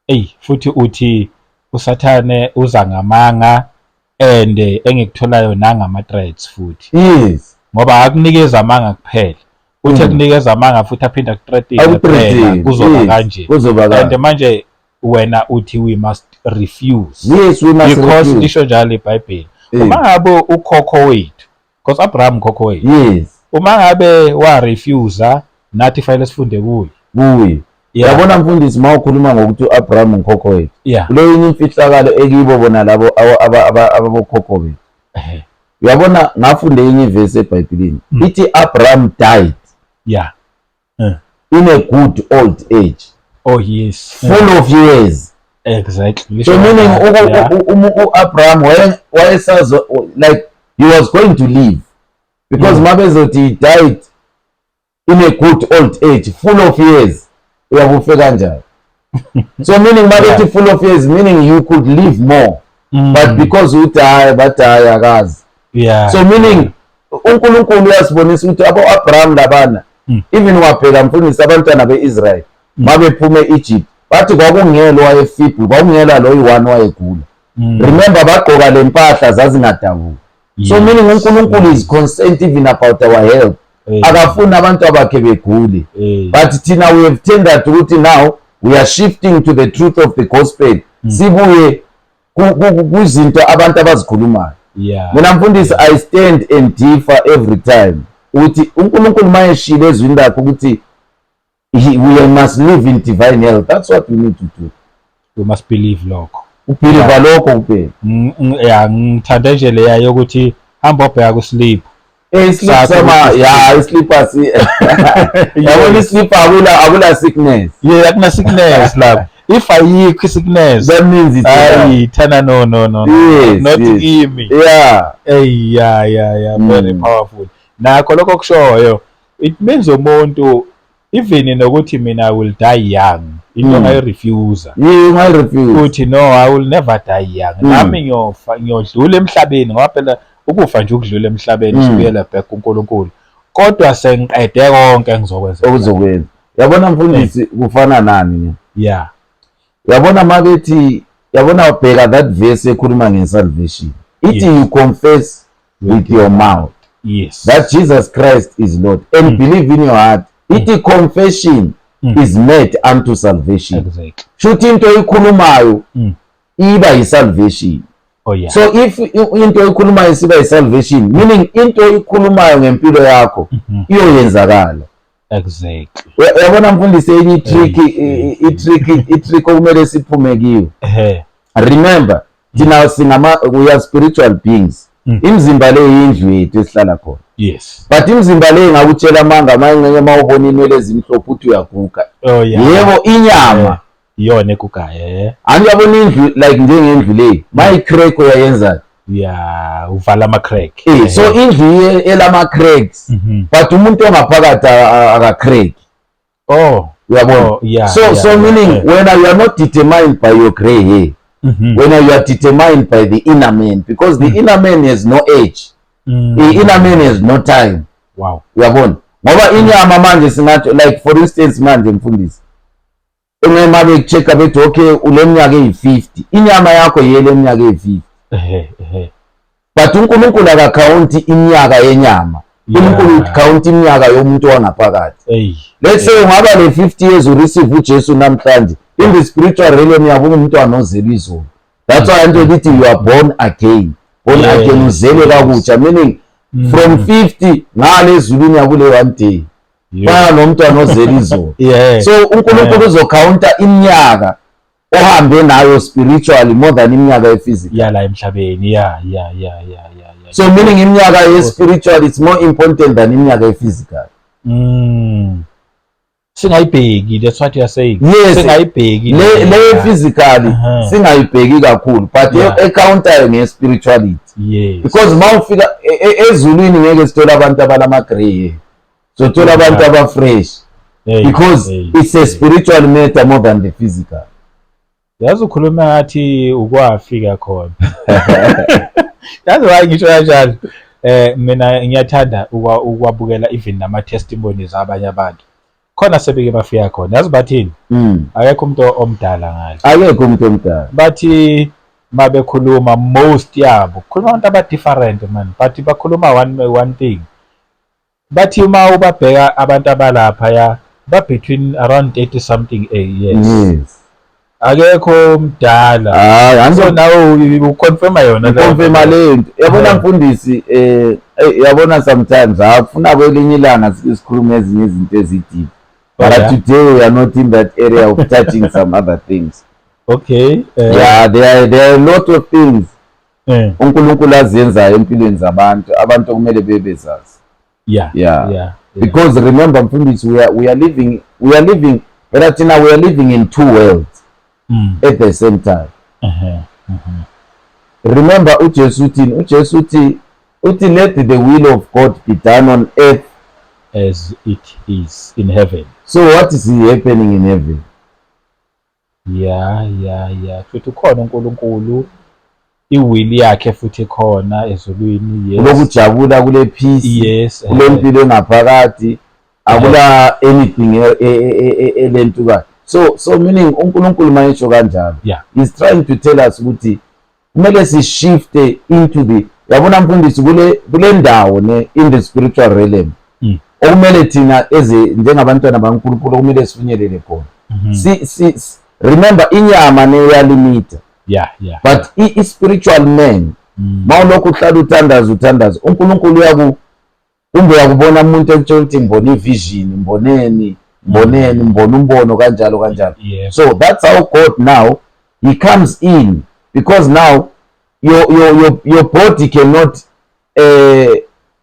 Eyi, futhi uthi uSathane uza ngamanga and engikutholayo nangama threats futhi. Ngoba akunikeza amanga kuphela. Uthi akunikeza amanga futhi aphinde akuthreatine. Akuthreatine, kuzoba kanje. Kuzoba And kanje. manje wena uthi we must refuse. Yes, we must Because refuse. lisho njalo iBhayibheli. Uma ngabe ukhokho wethu, because Abraham ukhokho wethu. Uma ngabe wa refuse, nathi fanele sifunde kuye. Kuye. Yabona mfundisi, uma ukhuluma ngokuthi u-Abraham ngikhokho wethu, kulo imfihlakalo ekibo bona labo ababokhokho bethu. Uyabona, ngafunda enye ivesi eBhayibhelini, ithi Abraham died in a good old age, full of years. So meaning u-Abraham wayesazo, like he was going to live, because mabezothi he died in a good old age full of years, uyakufe kanjani? So meaning mabethi full of years, meaning you could live more, but because uthi hayi, bathi hayi, akazi. So meaning uNkulunkulu uyasibonisa ukuthi abo Abraham labana, even wabheka mfundisi, abantwana beIsrael mabephuma eEgypt, bathi kwakungelo wayefeeble, kwakungela lo yi-one wayegula. Remember, bagqoka le mpahla zazingadabuki. So meaning uNkulunkulu is concerned even about our health. Akafuni abantu abakhe begule, but thina we have tendered ukuthi now we are shifting to the truth of the gospel, sibuye kuzinto abantu abazikhulumayo. Mina mfundisi, I stand and differ every time ukuthi uNkulunkulu mayeshilo ezwini lakhe ukuthi we must live in divine health, that's what we need to do. We must believe lokho. Ubelieve lokho kuphela. Yeah, ngithande nje leya yokuthi hamba obheka ku-slip. Islip Sakho sama ukuthi ya, islip asi, yabona, islip akula sickness. Yeah, akuna sickness lapho. If ayikho i-sickness, That means it's ayi thana, no, not kimi. Hey, yeah, very powerful. Nakho lokho kushoyo. It means umuntu even nokuthi mina I will die young, into ongayirefuse. Yeah, ungayirefuse. Uthi no, I will never die young. Nami ngiyofa, ngiyodlula emhlabeni, ngoba phela ukufa nje ukudlula emhlabeni, sibuyela back kuNkulunkulu. Kodwa sengiqede konke engizokwenza. Okuzokwenza. Yabona mfundisi, kufana nani ne? Yabona mabethi, yabona ubheka that verse ekhuluma nge-salvation. Ithi you confess with your mouth that Jesus Christ is Lord and believe in your heart. Ithi confession is made unto salvation. Shuthi into oyikhulumayo iba yi-salvation. So if into oyikhulumayo isiba yi-salvation, meaning into oyikhulumayo ngempilo yakho iyoyenzakala. Uyabona mfundisi, enye i-trick, i-trick okumele siphume kiyo. Remember, thina singama, we are spiritual beings. Imizimba le yindlu yethu esihlala khona. But imizimba le ingakutshela amanga, mayingxenye uma ubona inwele ezimhlophe uthi uyaguga. Yebo, inyama. Iyona egugayo, eh. Angiyabona indlu like njengendlu le. Mayi-crack uyayenza. Yeah, uvala ama crack. So indlu elama cracks. But umuntu ongaphakathi aka-crack. Uyabona? So meaning when you are not determined by your gray hair, when you are determined by the inner man, because the inner man has no age. The inner man has no time. Uyabona? Ngoba inyama manje singathi, like for instance manje mfundisi, engema bekuchecka bethi okay uleminyaka eyi-50, inyama yakho yele eminyaka eyi-50. But uNkulunkulu akakhawunti iminyaka yenyama. uNkulunkulu ukhawunti iminyaka yomuntu wangaphakathi. Let's say ungaba le 50 years ureceive uJesu namhlanje, in the spiritual realm yabo ungumntwana ozelwe izolo. That's why into lithi you are born again. Born again, uzelwe kakutsha, meaning from 50 ngale ezulwini yakule one day. Fana nomntwana ozelwe izolo. So uNkulunkulu uzokhawunta iminyaka ohambe nayo spiritually more than iminyaka ye-physical. Yeah, la emhlabeni. Yeah. So meaning iminyaka ye-spiritual is more important than iminyaka ye-physical. Singayibheki, that's what you are saying. Yes. Singayibheki Le le physically singayibheki kakhulu, but ecounter nge-spirituality. Because mawufika ezulwini ngeke sithole abantu abalama grey hair. Sothola abantu aba-fresh. Because it's a spiritual matter more than the physical. Yazi ukhuluma ngathi ukwafika khona. Yazi why ngisho kanjalo? Mina ngiyathanda ukwabukela even nama testimonies abanye abantu. Khona sebeke bafika khona. Yazi bathini? Akekho umuntu omdala ngale. Akekho umuntu omdala. Bathi mabekhuluma most yabo, khuluma abantu aba different man, but bakhuluma one thing. Bathi uma ubabheka abantu abalapha ya ba between around 30 something years. Akekho omdala. Hayi, So nawe uconfirma yona leyo. Uconfirma le nto. Yabona mfundisi, yabona sometimes akufuna kwelinye ilanga sikhulume ezinye izinto ezi-deep. But today we are not in that area of touching some other things. Yeah, there are a lot of things uNkulunkulu azenzayo empilweni zabantu, abantu okumele bebezazi. Because remember mfundisi, we are living, phela thina we are living in two worlds at the same time. Remember uJesu uthini? uJesu uthi let the will of God be done on earth as it is in heaven. So what is happening in heaven? Futhi ukhona uNkulunkulu, iwill yakhe futhi khona ezulwini. Yes. Kulokujabula, kule peace, kule mpilo engaphakathi, akula anything elentuka. So meaning uNkulunkulu mayesho kanjalo, he's trying to tell us ukuthi kumele si shift into the, yabona mfundisi, kule ndawo ne in the spiritual realm. Okumele thina eze njengabantwana baNkulunkulu okumele sifinyelele khona. Remember inyama ne iyalimita. But i spiritual man, mawulokhu uhlala uthandaza uthandaza, uNkulunkulu kumbe uyakubona umuntu ekutshela ukuthi ngibona ivision, ngiboneni, ngiboneni, ngibona umbono kanjalo kanjalo. So that's how God now he comes in, because now your body cannot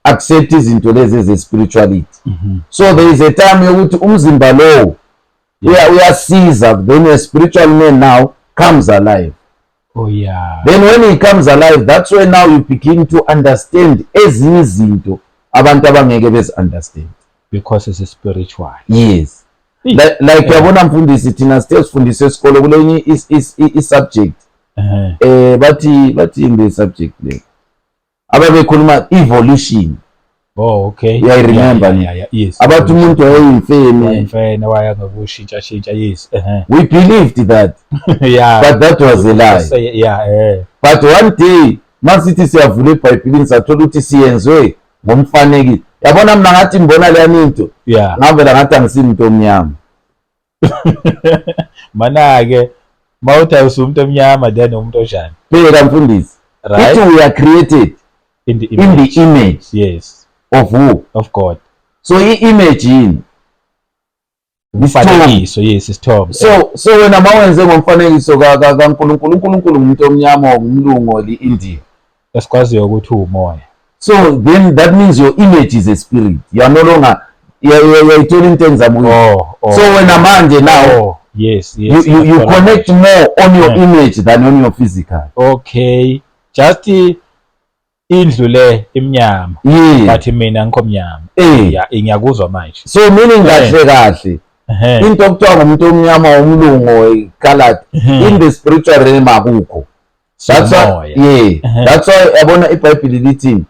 accept izinto lezi eze spirituality. So there is a time yokuthi umzimba lowo uyasiza, then a spiritual man now comes alive. Then when he comes alive, that's when now you begin to understand ezinye izinto abantu abangeke bezi understand. Because it's spiritual. Yes. Like uyabona mfundisi, thina sithe sifundise esikolo kulenye i-subject, bathi yini le subject le ababekhuluma, evolution. Oh, okay. Yeah, I remember. Yeah. Abathi umuntu wayeyimfene. Imfene, waya ngokushintsha shintsha, yes. We believed that, but that was a lie. Say, yeah. But one day masithi siyavula ebhayibhilini, sathola ukuthi siyenzwe ngomfanekiso. Yabona, mina ngathi ngibona leyani into, ngavela ngathi angisimuntu omnyama. Mana-ke mawuthi awusumuntu omnyama, then umuntu onjani? Bheka mfundisi, ithi we are created in the in image, the image of who? Of God. So i-image yini? Umfanekiso, yes, isithombe. So wena mawenze ngomfanekiso kaNkulunkulu, uNkulunkulu ngumuntu omnyama, ngumlungu or i-India? Esikwaziyo ukuthi uwumoya. So then that means your image is a spirit. You are no longer, uyayithola into engizama ukuyi- Oh. So wena manje now Oh, yes. you Ngiyakuthola connect manje. more on your image than on your physical. Okay, just indlu le imnyama, but mina ngikho mnyama. Yeah, ngiyakuzwa manje. So meaning, kahle kahle, into okuthiwa ngumuntu omnyama, umlungu, colored, in the spiritual realm akukho. That's why Umoya. Yeah, that's why yabona iBhayibheli lithini?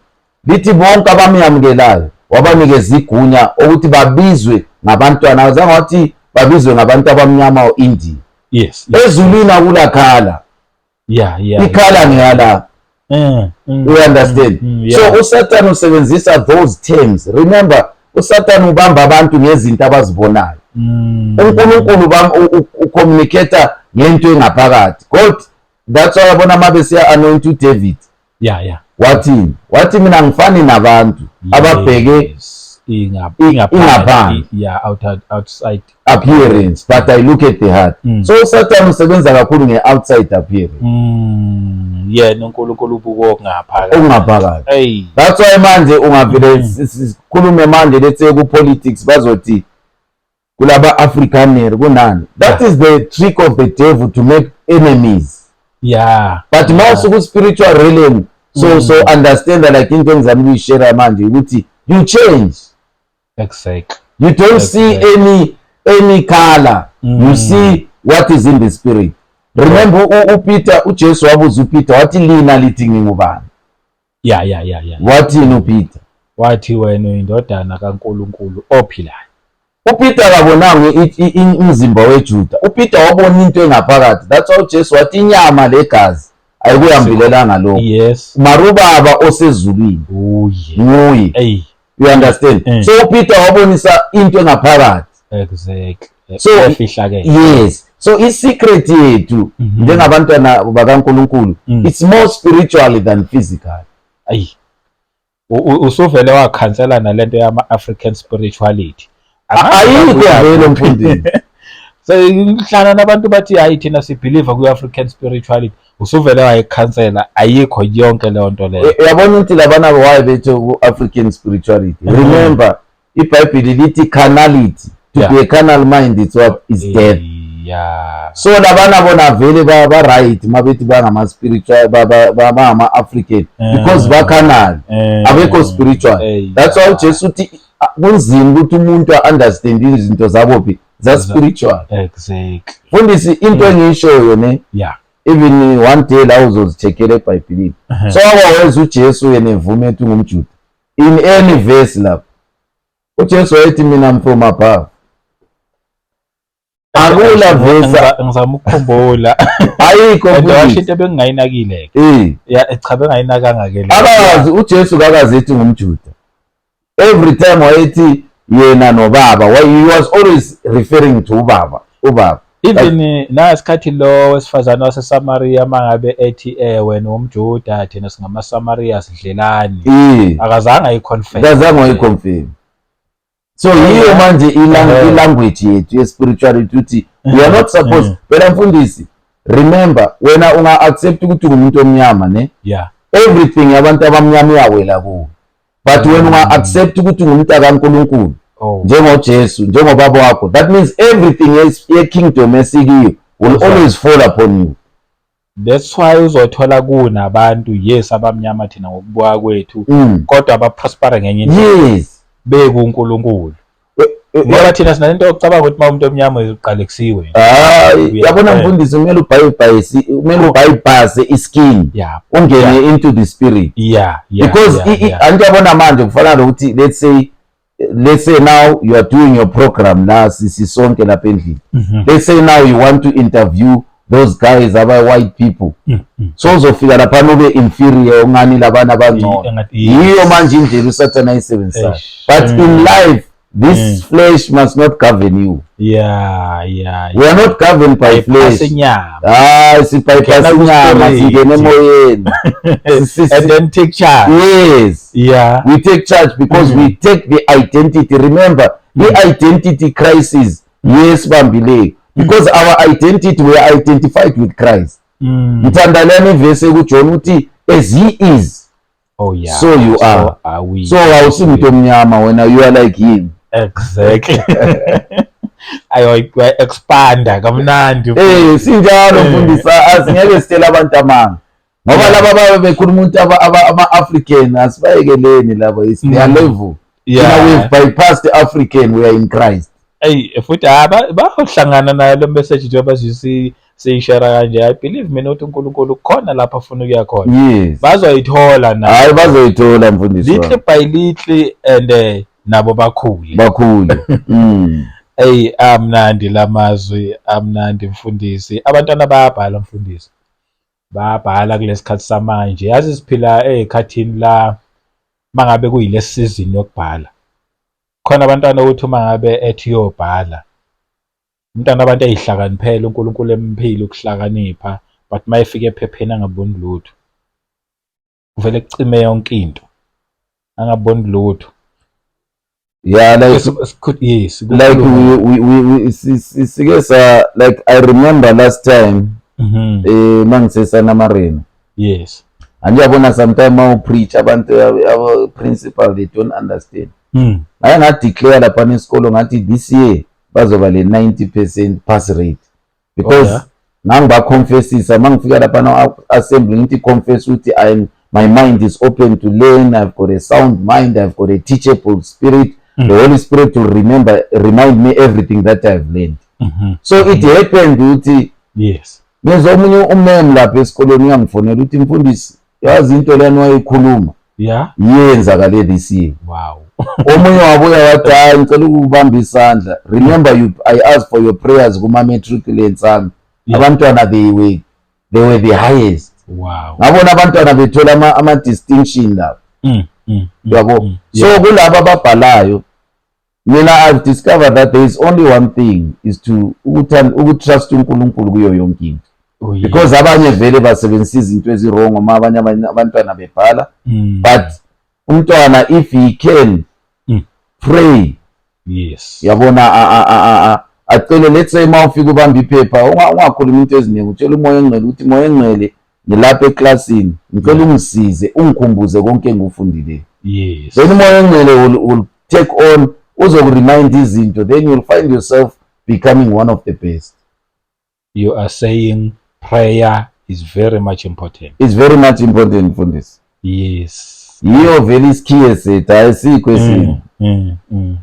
Lithi bonke abamyamukelayo wabanikeza igunya ukuthi babizwe ngabantwana. Azange wathi babizwe ngabantu abamnyama or India. Ezulwini akula colour. I-colour ngeyala. You understand? Yeah. So uSatan usebenzisa those terms. Remember, uSatan ubamba abantu ngezinto abazibonayo. UNkulunkulu ucommunicate ngento engaphakathi. God, that's why yabona mabe siya anoint uDavid, wathini? Wathi mina ngifani nabantu ababheke ingaphandle. Yeah, outside appearance, but I look at the heart. So uSatan usebenza kakhulu nge-outside appearance. Yena uNkulunkulu ubuka okungaphakathi. Okungaphakathi. Hey. That's why manje ungavele sikhulume manje, let's say ku-politics, bazothi kulaba Afrikaner kunani. That is the trick of the devil to make enemies. But mawusuku spiritual realm, so so understand that, like into engizama ukuyishare manje ukuthi you change. You don't see any color. You see what is in the spirit. Remember uPeter, uJesu wabuza uPeter wathi, "Lina lithi ngingubani?" Wathini uPeter? Wathi wena uyindodana kaNkulunkulu ophilayo. UPeter akabonanga umzimba weJuda. UPeter wabona into engaphakathi. That's why uJesu wathi inyama legazi ayikuyambulelanga lokho, mara ubaba osezulwini Uye. nguye. Hey. You understand? Mm. So uPeter wabonisa into engaphakathi. Efihlakele. Yes, so i-secret yethu njengabantwana bakaNkulunkulu, it's more spiritual than physical. Ayi. Usuvele wakhansela nalento yama African spirituality. Ayikho vele mfundisi. So ngihlala nabantu bathi hayi, thina sibelieve ku-African spirituality. Usuvele wayikhansela, ayikho yonke leyo nto leyo. Uyabona ukuthi labana why bethe ku-African spirituality? Remember, iBhayibheli lithi carnality, to be a carnal mind, it's what is death. So labana bona vele ba-right mabethi bangama-spiritual, bangama-African, because ba-carnal, abekho spiritual. That's why uJesu uthi kunzima ukuthi umuntu a-understand izinto zabophi, za-spiritual. Fundisi, into engiyishoyo ne, even one day la uzozicheckela eBhayibhelini, so wakwawenza uJesu yena evume ethi ungumJuda. In any verse lapho uJesu wayethi mina I'm from above, akula verse. Ngizama ukukhumbula. Ayikho And washo mfundisi. Into ebengingayinakile ke. Ya, cha, bengayinakanga ke le. Akazi uJesu kakazi ethi ngumJuda. Every time wayethi yena nobaba, he was always referring to ubaba, ubaba. Even nasikhathi lo wesifazane waseSamaria mangabe ethi wena umJuda, thina singamaSamaria, sidlelani. Akazange ayiconfirm. Kazange wayiconfirm. So yiyo manje ilanguage yethu ye-spirituality ukuthi we are not supposed, phela mfundisi, remember, wena unga-accept ukuthi ungumuntu omnyama ne, everything yabantu abamnyama iyawela kuwe, but wena unga-accept ukuthi ungumuntu kaNkulunkulu, njengoJesu, njengobaba wakho, that means everything ye-kingdom esikiyo will always fall upon you. That's why uzothola kunabantu, yes, abamnyama thina ngokubuka kwethu, kodwa abaprospera ngenye indlela, bekuNkulunkulu. Ngoba thina sinalento yokucabanga ukuthi uma umuntu omnyama uqalekisiwe. Hayi, yabona mfundisi, kumele ubypass, kumele ubypass iskin, ungene into the spirit. Because angiyabona manje kufana nokuthi let's say now you are doing your program la, sisonke lapha endlini. Let's say now you want to interview those guys aba white people, so uzofika laphana ube inferior, ungani labana abangcono. Yiyo manje indlela uSathane ayisebenzisayo. But in life, this flesh must not govern you. We are not governed by flesh. Inyama. Hayi, sibypass inyama, singene emoyeni. And then take charge. Yes. We take charge because we take the identity. Remember, the identity crisis yesibambileyo, because our identity, we are identified with Christ. Ngithanda lena ivesi kuJohn uthi, "As he is, so you are." So are we. So awusimuntu omnyama wena, you are like him. Exactly. Ayo, expanda kamnandi. Sinjalo, mfundisi, asingeke sitele abantu amanga ngoba laba babe bekhuluma ukuthi ama-African, asibayekeleni labo, it's their level. We've bypassed the African, we are in Christ. Ey, futhi bayohlangana nayo le message njengoba siyishare kanje. I believe mina ukuthi uNkulunkulu khona lapho afuna ukuya khona. Bazoyithola na. Hayi, bazoyithola, mfundisi Little wami. by little and nabo bakhule. Bakhule. Ey, amnandi lamazwi, amnandi mfundisi. Abantwana bayabhala, mfundisi. Bayabhala kulesikhathi samanje. Yazi siphila ezikhathini la mangabe kuyile season yokubhala. Khona abantwana ukuthi uma ngabe ethi uyobhala, umntwana abantu eyihlakaniphele, uNkulunkulu emphile ukuhlakanipha, but mayefika ephepheni angaboni lutho. Kuvele kucime yonke into. Angaboni lutho. Yeah, like like we sike sa, like, I remember last time mangisesanamarena, andiyabona sometime ma upreach, abantu abo principal, they don't understand. Ngaye ngadeclare laphana esikolo, ngathi this year bazoba le 90% pass rate because ngangibaconfessisa uma ngifika laphana assembly, ngithi confess ukuthi I'm my mind is open to learn, I've got a sound mind, I've got a teachable spirit. The Holy Spirit will remember remind me everything that I've learned. So it happened ukuthi ngizwa omunye umem lapha esikolweni uyangifonela ukuthi, "Mfundisi, yazi into lena wayikhuluma iyenzakale this year." Omunye wabuya wathi, "Hayi, ngicela ukubamba isandla. Remember you, I asked for your prayers kuma-matriculants ami." Abantwana, they were the highest. Ngabona abantwana bethola ama-distinction lapho. Yabo. So kulaba ababhalayo, mina I've discovered that there is only one thing, is to ukutrust uNkulunkulu kuyo yonke into. Because abanye vele basebenzisa izinto eziwrong uma abanye abantwana bebhala, but umntwana, if he can pray, yabona, acele, let's say uma ufika ubamba iphepha, ungakhulumi into eziningi, utshela uMoya Engcwele ukuthi, "Moya Engcwele, ngilapha eklasini, ngicela ungisize, ungikhumbuze konke engikufundileyo." Then uMoya Engcwele will take on, uzokuremind izinto, then you'll find yourself becoming one of the best. You are saying prayer is very much important. It's very much important, mfundisi. Yiyo vele isikhiye sethu, ayisikho esinye.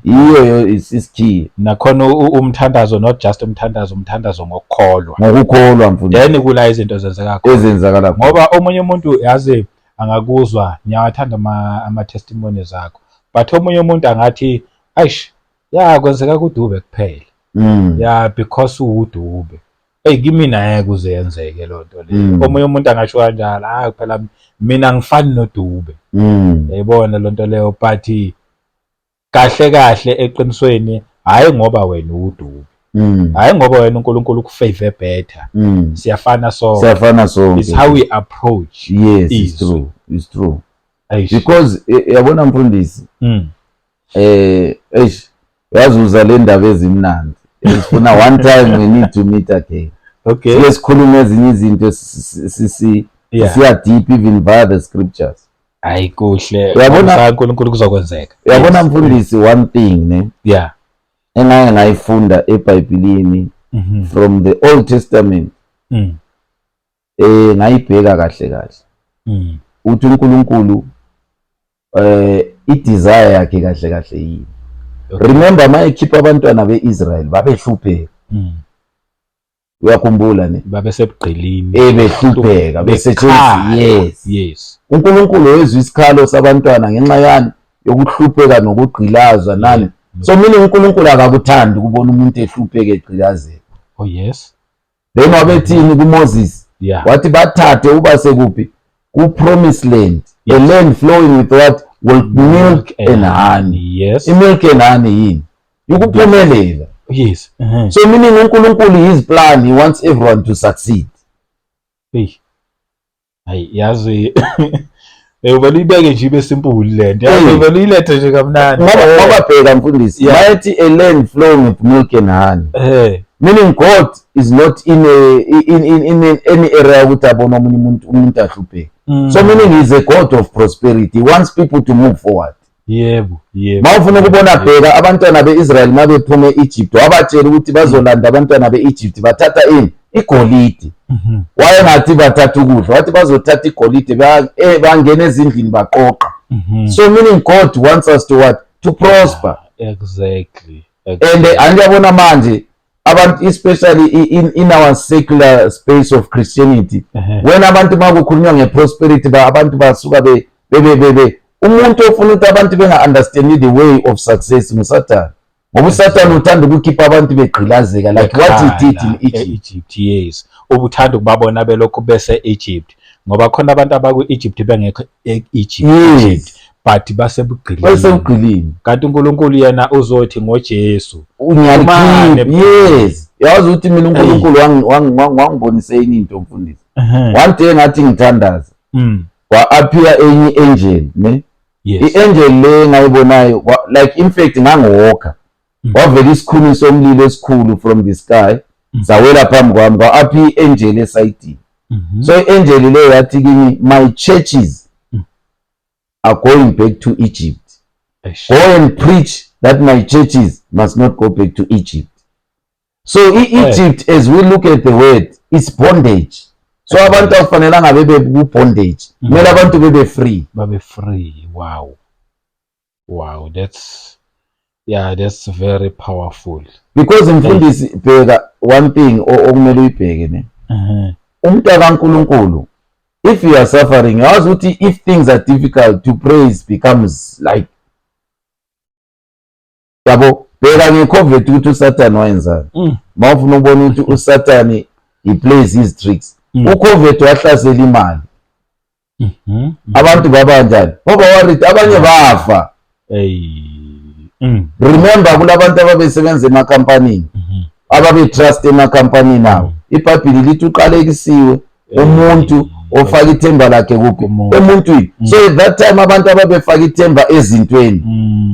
Yiyo isikhiye. Nakhona umthandazo, not just umthandazo, umthandazo ngokukholwa. Ngokukholwa, mfundisi. Then kula izinto zenzeka khona. Ezenzakala khona. Ngoba omunye umuntu, yazi, angakuzwa, ngiyawathanda ama testimonies akho, but omunye umuntu angathi, "Aish, ya, kwenzeka kuDube kuphela." Ya, because uDube. Hey, kimina ngeke uze yenzeke loo nto leyo. Omunye umuntu angasho kanjalo, "Hayi phela mina ngifani noDube." Yayibona loo nto leyo, but kahle kahle eqinisweni, hayi ngoba wena uDube. Hayi ngoba wena uNkulunkulu ukufavor better. Siyafana sonke. Siyafana sonke. It's how we approach. Yes, it's Izwi. true, it's true. Eish. Because yabona mfundisi, eish, yazuza le ndaba ezimnandi ezifuna one time we need to meet again. Sike sikhulume ezinye izinto, siya deep even via the scriptures. Hayi, kuhle. uNkulunkulu kuzokwenzeka. Uyabona mfundisi, one thing ne engake ngayifunda eBhayibhelini from the Old Testament, ngayibheka kahle kahle, uthi uNkulunkulu, i-desire yakhe kahle kahle yini? Remember, mayekhipha abantwana be-Israel babehlupheka. Uyakhumbula ne? Babesebugqilini. Ebehlupheka besetshenziswa, yes. UNkulunkulu wezwa isikhalo sabantwana ngenxa yani? Yokuhlupheka nokugqilazwa nani. So mina, uNkulunkulu akakuthandi ukubona umuntu ehlupheka, egqilazeka. Then wabethini kuMoses? Wathi bathathe uba sekuphi? Ku-promised land, a land flowing with what? With milk and honey. I-milk and honey yini? Ukuphumelela. So meaning uNkulunkulu, his plan, he wants everyone to succeed. Hey, hayi, yazi, uvele uyibeke nje ibe simple le nto. Yazi, uvele uyilethe nje kamnandi. Ngoba bheka, mfundisi, mayethi a land flowing with milk and honey, meaning God is not in a in in, in any area ukuthi abone omunye umuntu ahlupheke. So meaning he's a God of prosperity. He wants people to move forward. yebo yebo Mawufuna ukubona, bheka abantwana be-Israel mabephuma e-Egypt, wabatshela ukuthi bazolanda abantwana be-Egypt bathatha ini? Igolide. Wayengathi bathatha ukudla, wathi bazothatha igolide, bangena ezindlini baqoqa. So meaning God wants us to what? To prosper. And andiyabona manje abantu, especially in our secular space of Christianity, when abantu makukhulunywa nge-prosperity, abantu basuka be bebe bebe umuntu ofuna ukuthi abantu benga-understandi the way of success nguSathane, ngoba uSathane uthanda ukukhipha abantu begqilazeka, like what he did in Egypt. E-Egypt, yes. Ubuthanda ukubabona belokhu bese-Egypt, ngoba khona abantu abaku-Egypt bengekho e-Egypt, Egypt, but basebugqilini. Basebugqilini. Kanti uNkulunkulu yena uzothi ngoJesu ngiyalikhipha. Umane. Yes, yazi ukuthi mina uNkulunkulu wangibonise enye into, mfundisi. One day ngathi ngithandaza, kwa-appear enye i-angel ne. I-angel le engayibonayo, like, in fact ngangiwalka, kwavela isikhuni somlilo esikhulu from the sky, sawela phambi kwami, kwa-appear i-angel esayidini. So i-angel leyo yathi kimi, "My churches are going back to Egypt. Eish. Go and preach that my churches must not go back to Egypt." So i-Egypt, as we look at the word, is bondage. So abantu akufanelanga bebe ku-bondage, kumele abantu bebe free. Babe free. Wow, that's, yeah, that's very powerful. Because mfundisi, bheka one thing okumele uyibheke ne, umuntu kaNkulunkulu, if you are suffering, yazi ukuthi if things are difficult to praise becomes like, yabo, bheka nge-COVID ukuthi uSathane wayenzani. Mawufuna ukubona ukuthi uSathane, he plays his tricks, uCovid wahlasela imali. Abantu babanjani? Baba worried, abanye bafa. Hey. Remember, kulabantu ababesebenza emakhampanini, ababe-trust emakhampanini abo. IBhayibhili lithi uqalekisiwe umuntu ofaka ithemba lakhe kuphi? Kumuntu. Emuntwini. So at that time abantu ababefaka ithemba ezintweni,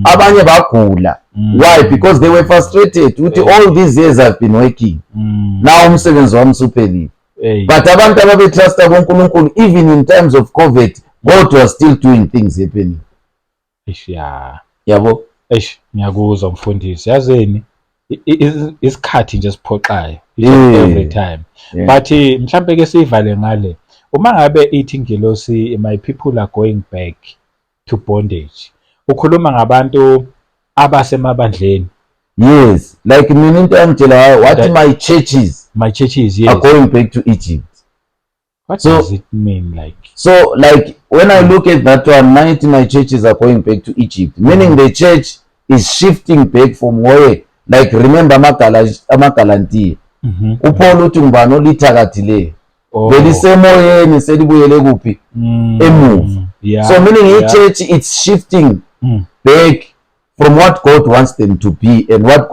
abanye bagula. Why? Because they were frustrated ukuthi all these years I've been working, now umsebenzi wami usuphelile. Hey. But abantu ababe-trusta kuNkulunkulu, even in times of COVID, God was still doing things happening. Eish, yeah. Yabo. Eish, ngiyakuzwa mfundisi. Yazini, isikhathi nje siphoxayo each and every time. But mhlambe ke sivale ngale. Uma ngabe ithi ingelosi, "My people are going back to bondage." Ukhuluma ngabantu abasemabandleni. Yes, like mina into yangitshela ngayo, wathi my churches My churches, yes. are going back to Egypt. What does it mean, like? So like when I look at that one, 90, my churches are going back to Egypt, meaning the church is shifting back from where, like, remember amaGalantiya, uPaul uthi ngubani olithakathileyo? Belisemoyeni, selibuyele kuphi? Emuva. So meaning i-church, it's shifting back from what God wants them to be and what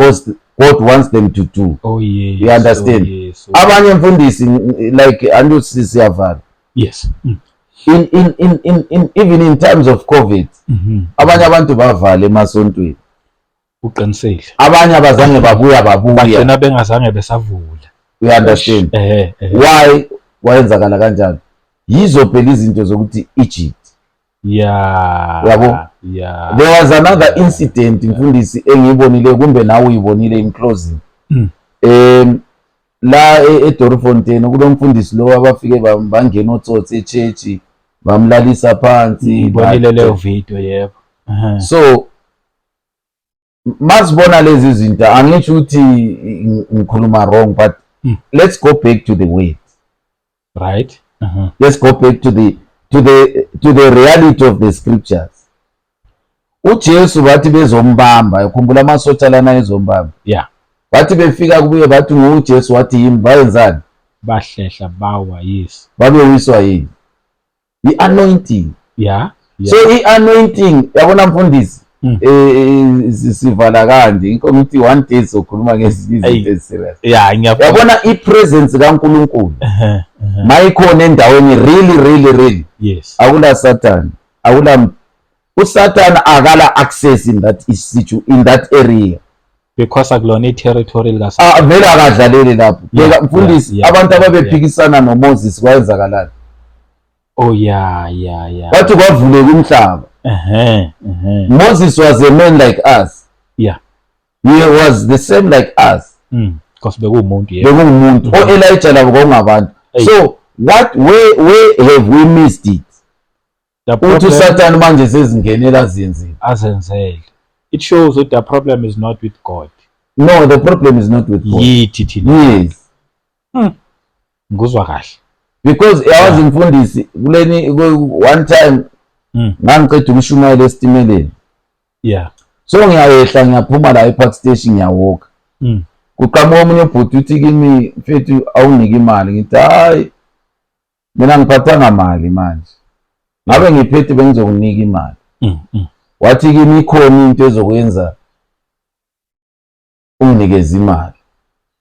God wants them to do. You understand? Oh, yes. Oh, Abanye, mfundisi, like andusi siyavala, in even in times of COVID, abanye abantu bavala emasontweni. Uqinisile. Abanye abazange babuya babuya. Bagcina bengazange besavula. You understand? Eh. Why wayenzakala kanjalo? Yizo phela izinto zokuthi Egypt. Yabo? There was another incident, mfundisi, engiyibonile, kumbe nawe uyibonile, in closing. La eDoornfontein kulomfundisi lo abafike bangena otsotsi e-church, bamlalisa phansi. Ngibonile leyo video, yebo. So Masibona lezi zinto, angisho ukuthi ngikhuluma wrong, but let's go back to the word. Right. Let's go back to the reality of the scriptures. UJesu bathi bezombamba, ukhumbula amasotsha lana ezombamba? Yeah. Bathi befika kubuye bathi, "NguJesu," wathi, "Yimi." Bayenzani? Bahlehla bawa, yes. Babewiswa yini? I-anointing. So i-anointing, yabona mfundisi, sivala kanje, yikho ngithi one day sokhuluma ngezinye izinto ezi-serious. Yeah, ngiyabona. Yabona i-presence kaNkulunkulu mayikhona endaweni, really, really, really, akula Satan, akula uSatan akala access in that area. Because akulona i-territory lika Ah, vele akadlaleli lapho. Bheka mfundisi, abantu ababephikisana noMoses, kwayenzakalani? Oh yeah. Bathi kwavuleka umhlaba. Ehe ehe Moses was a man like us. He was the same like us. Because bekuwumuntu, yebo. Bekungumuntu. O-Elijah labo kwakungabantu. Hey. So what where have we missed it? The Uthi problem uSathane manje sezingenela azenzile. Azenzele. It shows that the problem is not with God. No, the problem is not with God. Yithi thina. Yes. Ngikuzwa kahle. Because yawazi mfundisi, kuleni one time ngangiceda ukushumayela esitimeleni. So ngiyayehla, ngiyaphuma la e-Park Station, ngiya-walka. Kuqhamuka omunye ubhuti, uthi kimi, "Mfethu, awunike imali." Ngithi, "Hayi, mina ngiphathanga mali manje, ngabe ngiphethe bengizokunika imali." Wathi kimi, "Ikhona into ezokwenza unginikeze imali."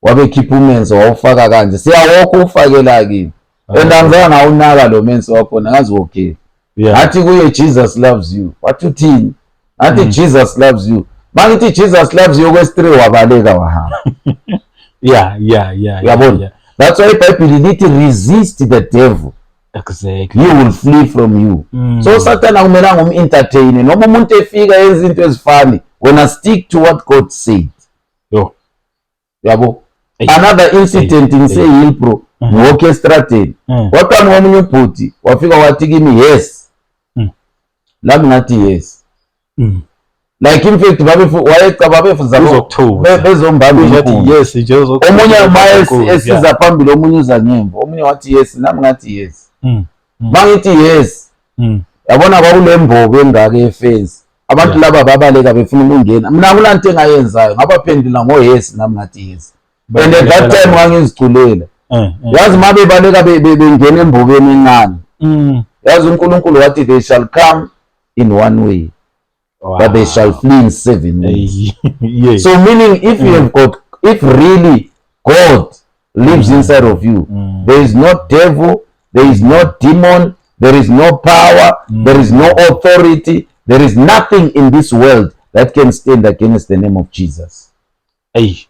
Wabe khipha umenso, wawufaka kanje, siya-walka, ufakela kimi, and angizange ngawunaka lo menso wakhona, ngaziwokela. Ngathi kuye, "Jesus loves you." Wathi, "Uthini?" Ngathi, "Jesus loves you." Mangithi, "Jesus loves you," okwesi-3 wabaleka, wahamba. Uyabona? That's why iBhayibheli lithi, "Resist the devil, he will flee from you." So Satan akumelanga um-entertain, noma umuntu efika yenza into ezifani, wena stick to what God said. Yo. Yabo? Hey. Another incident, Hey. ngise-Hillbrow, ngi-walk estradeni, waqhamuka omunye ubhuti, wafika wathi kimi, "Yes." Lami ngathi, "Yes." Like, in fact wayeca babefuzama Uzokuthusa. Bezombamba Uzothi inkunzi. yes nje, uzokuthusa. Omunye ma esiza phambili, omunye uza ngemva, omunye wathi, "Yes." Nami ngathi, "Yes." Mangithi, "Yes," yabona kwakule mbobo engaka efensi, abantu laba babaleka befuna ukungena. Mina akulanto engayenzayo, ngabaphendula ngo-yes, nami ngathi, "Yes." And at that time ngangiziculela. Yazi uma bebaleka bengena embobeni encane, yazi uNkulunkulu wathi, "They shall come in one way, but they shall flee in seven ways." So meaning, if you have got if really God lives inside of you, there is no devil, there is no demon, there is no power, there is no authority, there is nothing in this world that can stand against the name of Jesus. Eyi,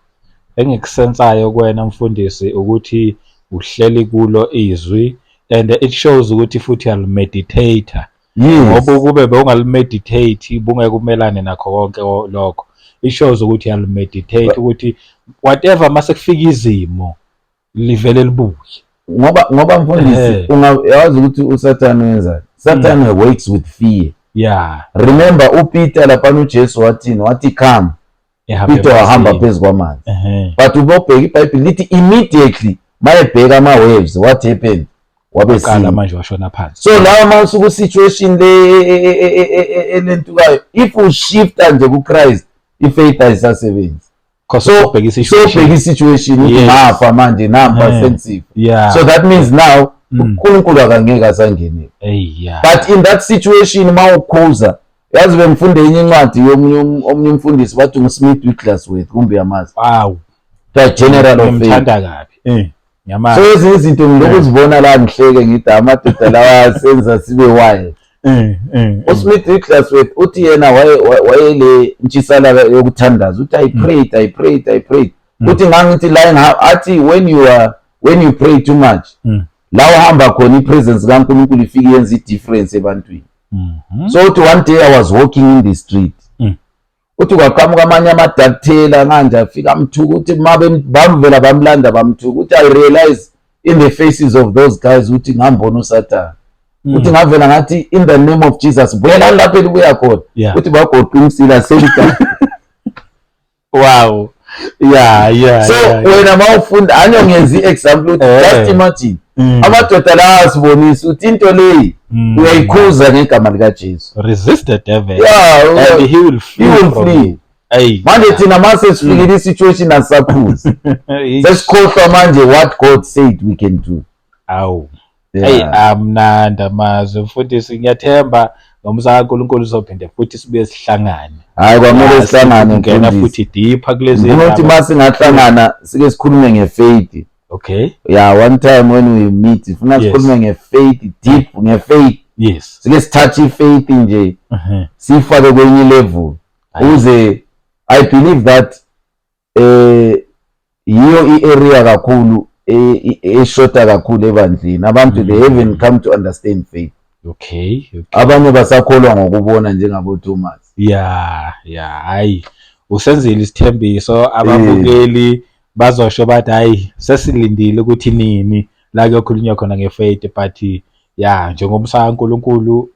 engikusensayo kuwena mfundisi ukuthi uhleli kulo izwi, and it shows ukuthi futhi uyalimeditate. Ngoba ukube bewungalimeditate, bungeke umelane nakho konke lokho. It shows ukuthi uyalimeditate, ukuthi whatever mase kufika izimo livele libuye. Ngoba mfundisi, ungayazi ukuthi uSathane wenzani. Satan works with fear. Remember uPeter laphana, uJesu wathini? Wathi, "Come." Ehamba Peter wahamba emanzini. Phezu kwamanzi. But ubobheka iBhayibheli lithi immediately mayebheka ama-waves, what happened? Wabe Waqala sink. manje washona phansi. So lawa mawusuku situation le elentukayo, if ushifta nje kuChrist, ifaith ayisasebenzi. Because So ubheka so i-situation. ubheka i-situation uthi, "Ngafa manje, nampa sensifa." So that means now uNkulunkulu akangeke asangenela. Hey, yeah. But in that situation mawukhuza, yazi bengifunde enye incwadi yomunye omunye umfundisi, bathi nguSmith Wigglesworth, kumbe uyamazi? The General of Faith. Ngimthanda kabi. Ngiyamazi. So ezinye izinto ngilokhu zibona la, ngihleke, ngithi amadoda lawa senza sibe wild. USmith Wigglesworth uthi yena wayele ntshisala yokuthandaza, uthi, "I prayed, I prayed, I prayed." Uthi ngangithi la athi when you pray too much, la uhamba khona ipresence kaNkulunkulu ifike yenze i-difference ebantwini. So uthi, "One day I was walking in the street." Uthi kwaqhamuka amanye amadakthela kanje, afika amthuka. Uthi mabe bamvela bamlanda, bamthuka. Uthi, "I realize in the faces of those guys ukuthi ngambona uSathane." Uthi ngavela ngathi, "In the name of Jesus, buyelani lapho elibuya khona." Uthi bagoqa umsila selika. Wow. Yeah. So wena mawufunda anyo ngenza i-example ukuthi just imagine amadoda la asibonisa ukuthi into leyi uyayikhuza ngegama likaJesu. Resist the devil. Yeah, and he will flee. He will from flee. you. Hey. Manje thina mase sifikile i-situation asisakhuzi. Sesikhohlwa manje what God said we can do. Awu. Hey, amnandi amazwi mfundisi, ngiyathemba ngomusa kaNkulunkulu uzophinde futhi sibuye sihlangane. Hayi, kwamele sihlangane ngena mfundisi. Futhi deeper kulezi Ngifuna ukuthi ndaba. masingahlangana sike sikhulume nge-faith. Yeah, one time when we meet, funa sikhulume nge-faith, deep nge-faith. Sike sithathe i-faith nje siyifake kwenye level. Ukuze I believe that yiyo i-area kakhulu eshota kakhulu ebandleni. Abantu they haven't come to understand faith. Abanye basakholwa ngokubona njengabo Thomas. Yeah, hayi, usenzile isithembiso, ababukeli bazosho bathi hayi, sesilindile ukuthi nini la kuyokhulunywa khona nge-faith, but yeah, njengomusa kaNkulunkulu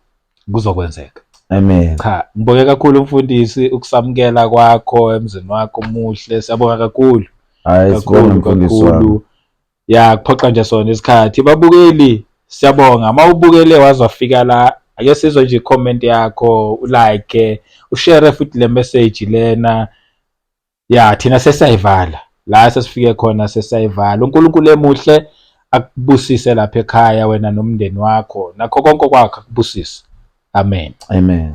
kuzokwenzeka. Amen. Cha, ngibonge kakhulu mfundisi ukusamukela kwakho emzini wakho omuhle, siyabonga kakhulu. Hayi, sibonge Kakhulu mfundisi wami. Kakhulu. Ya, kuphoqa nje sona isikhathi. Babukeli, siyabonga. Uma ubukele wazofika la, ake sizwe nje i-comment yakho, u-like, u-share futhi le message lena. Ya, thina sesiyayivala. La sesifike khona sesiyayivala. uNkulunkulu emuhle akubusise lapha ekhaya wena nomndeni wakho. Nakho konke kwakho akubusise. Amen. Amen.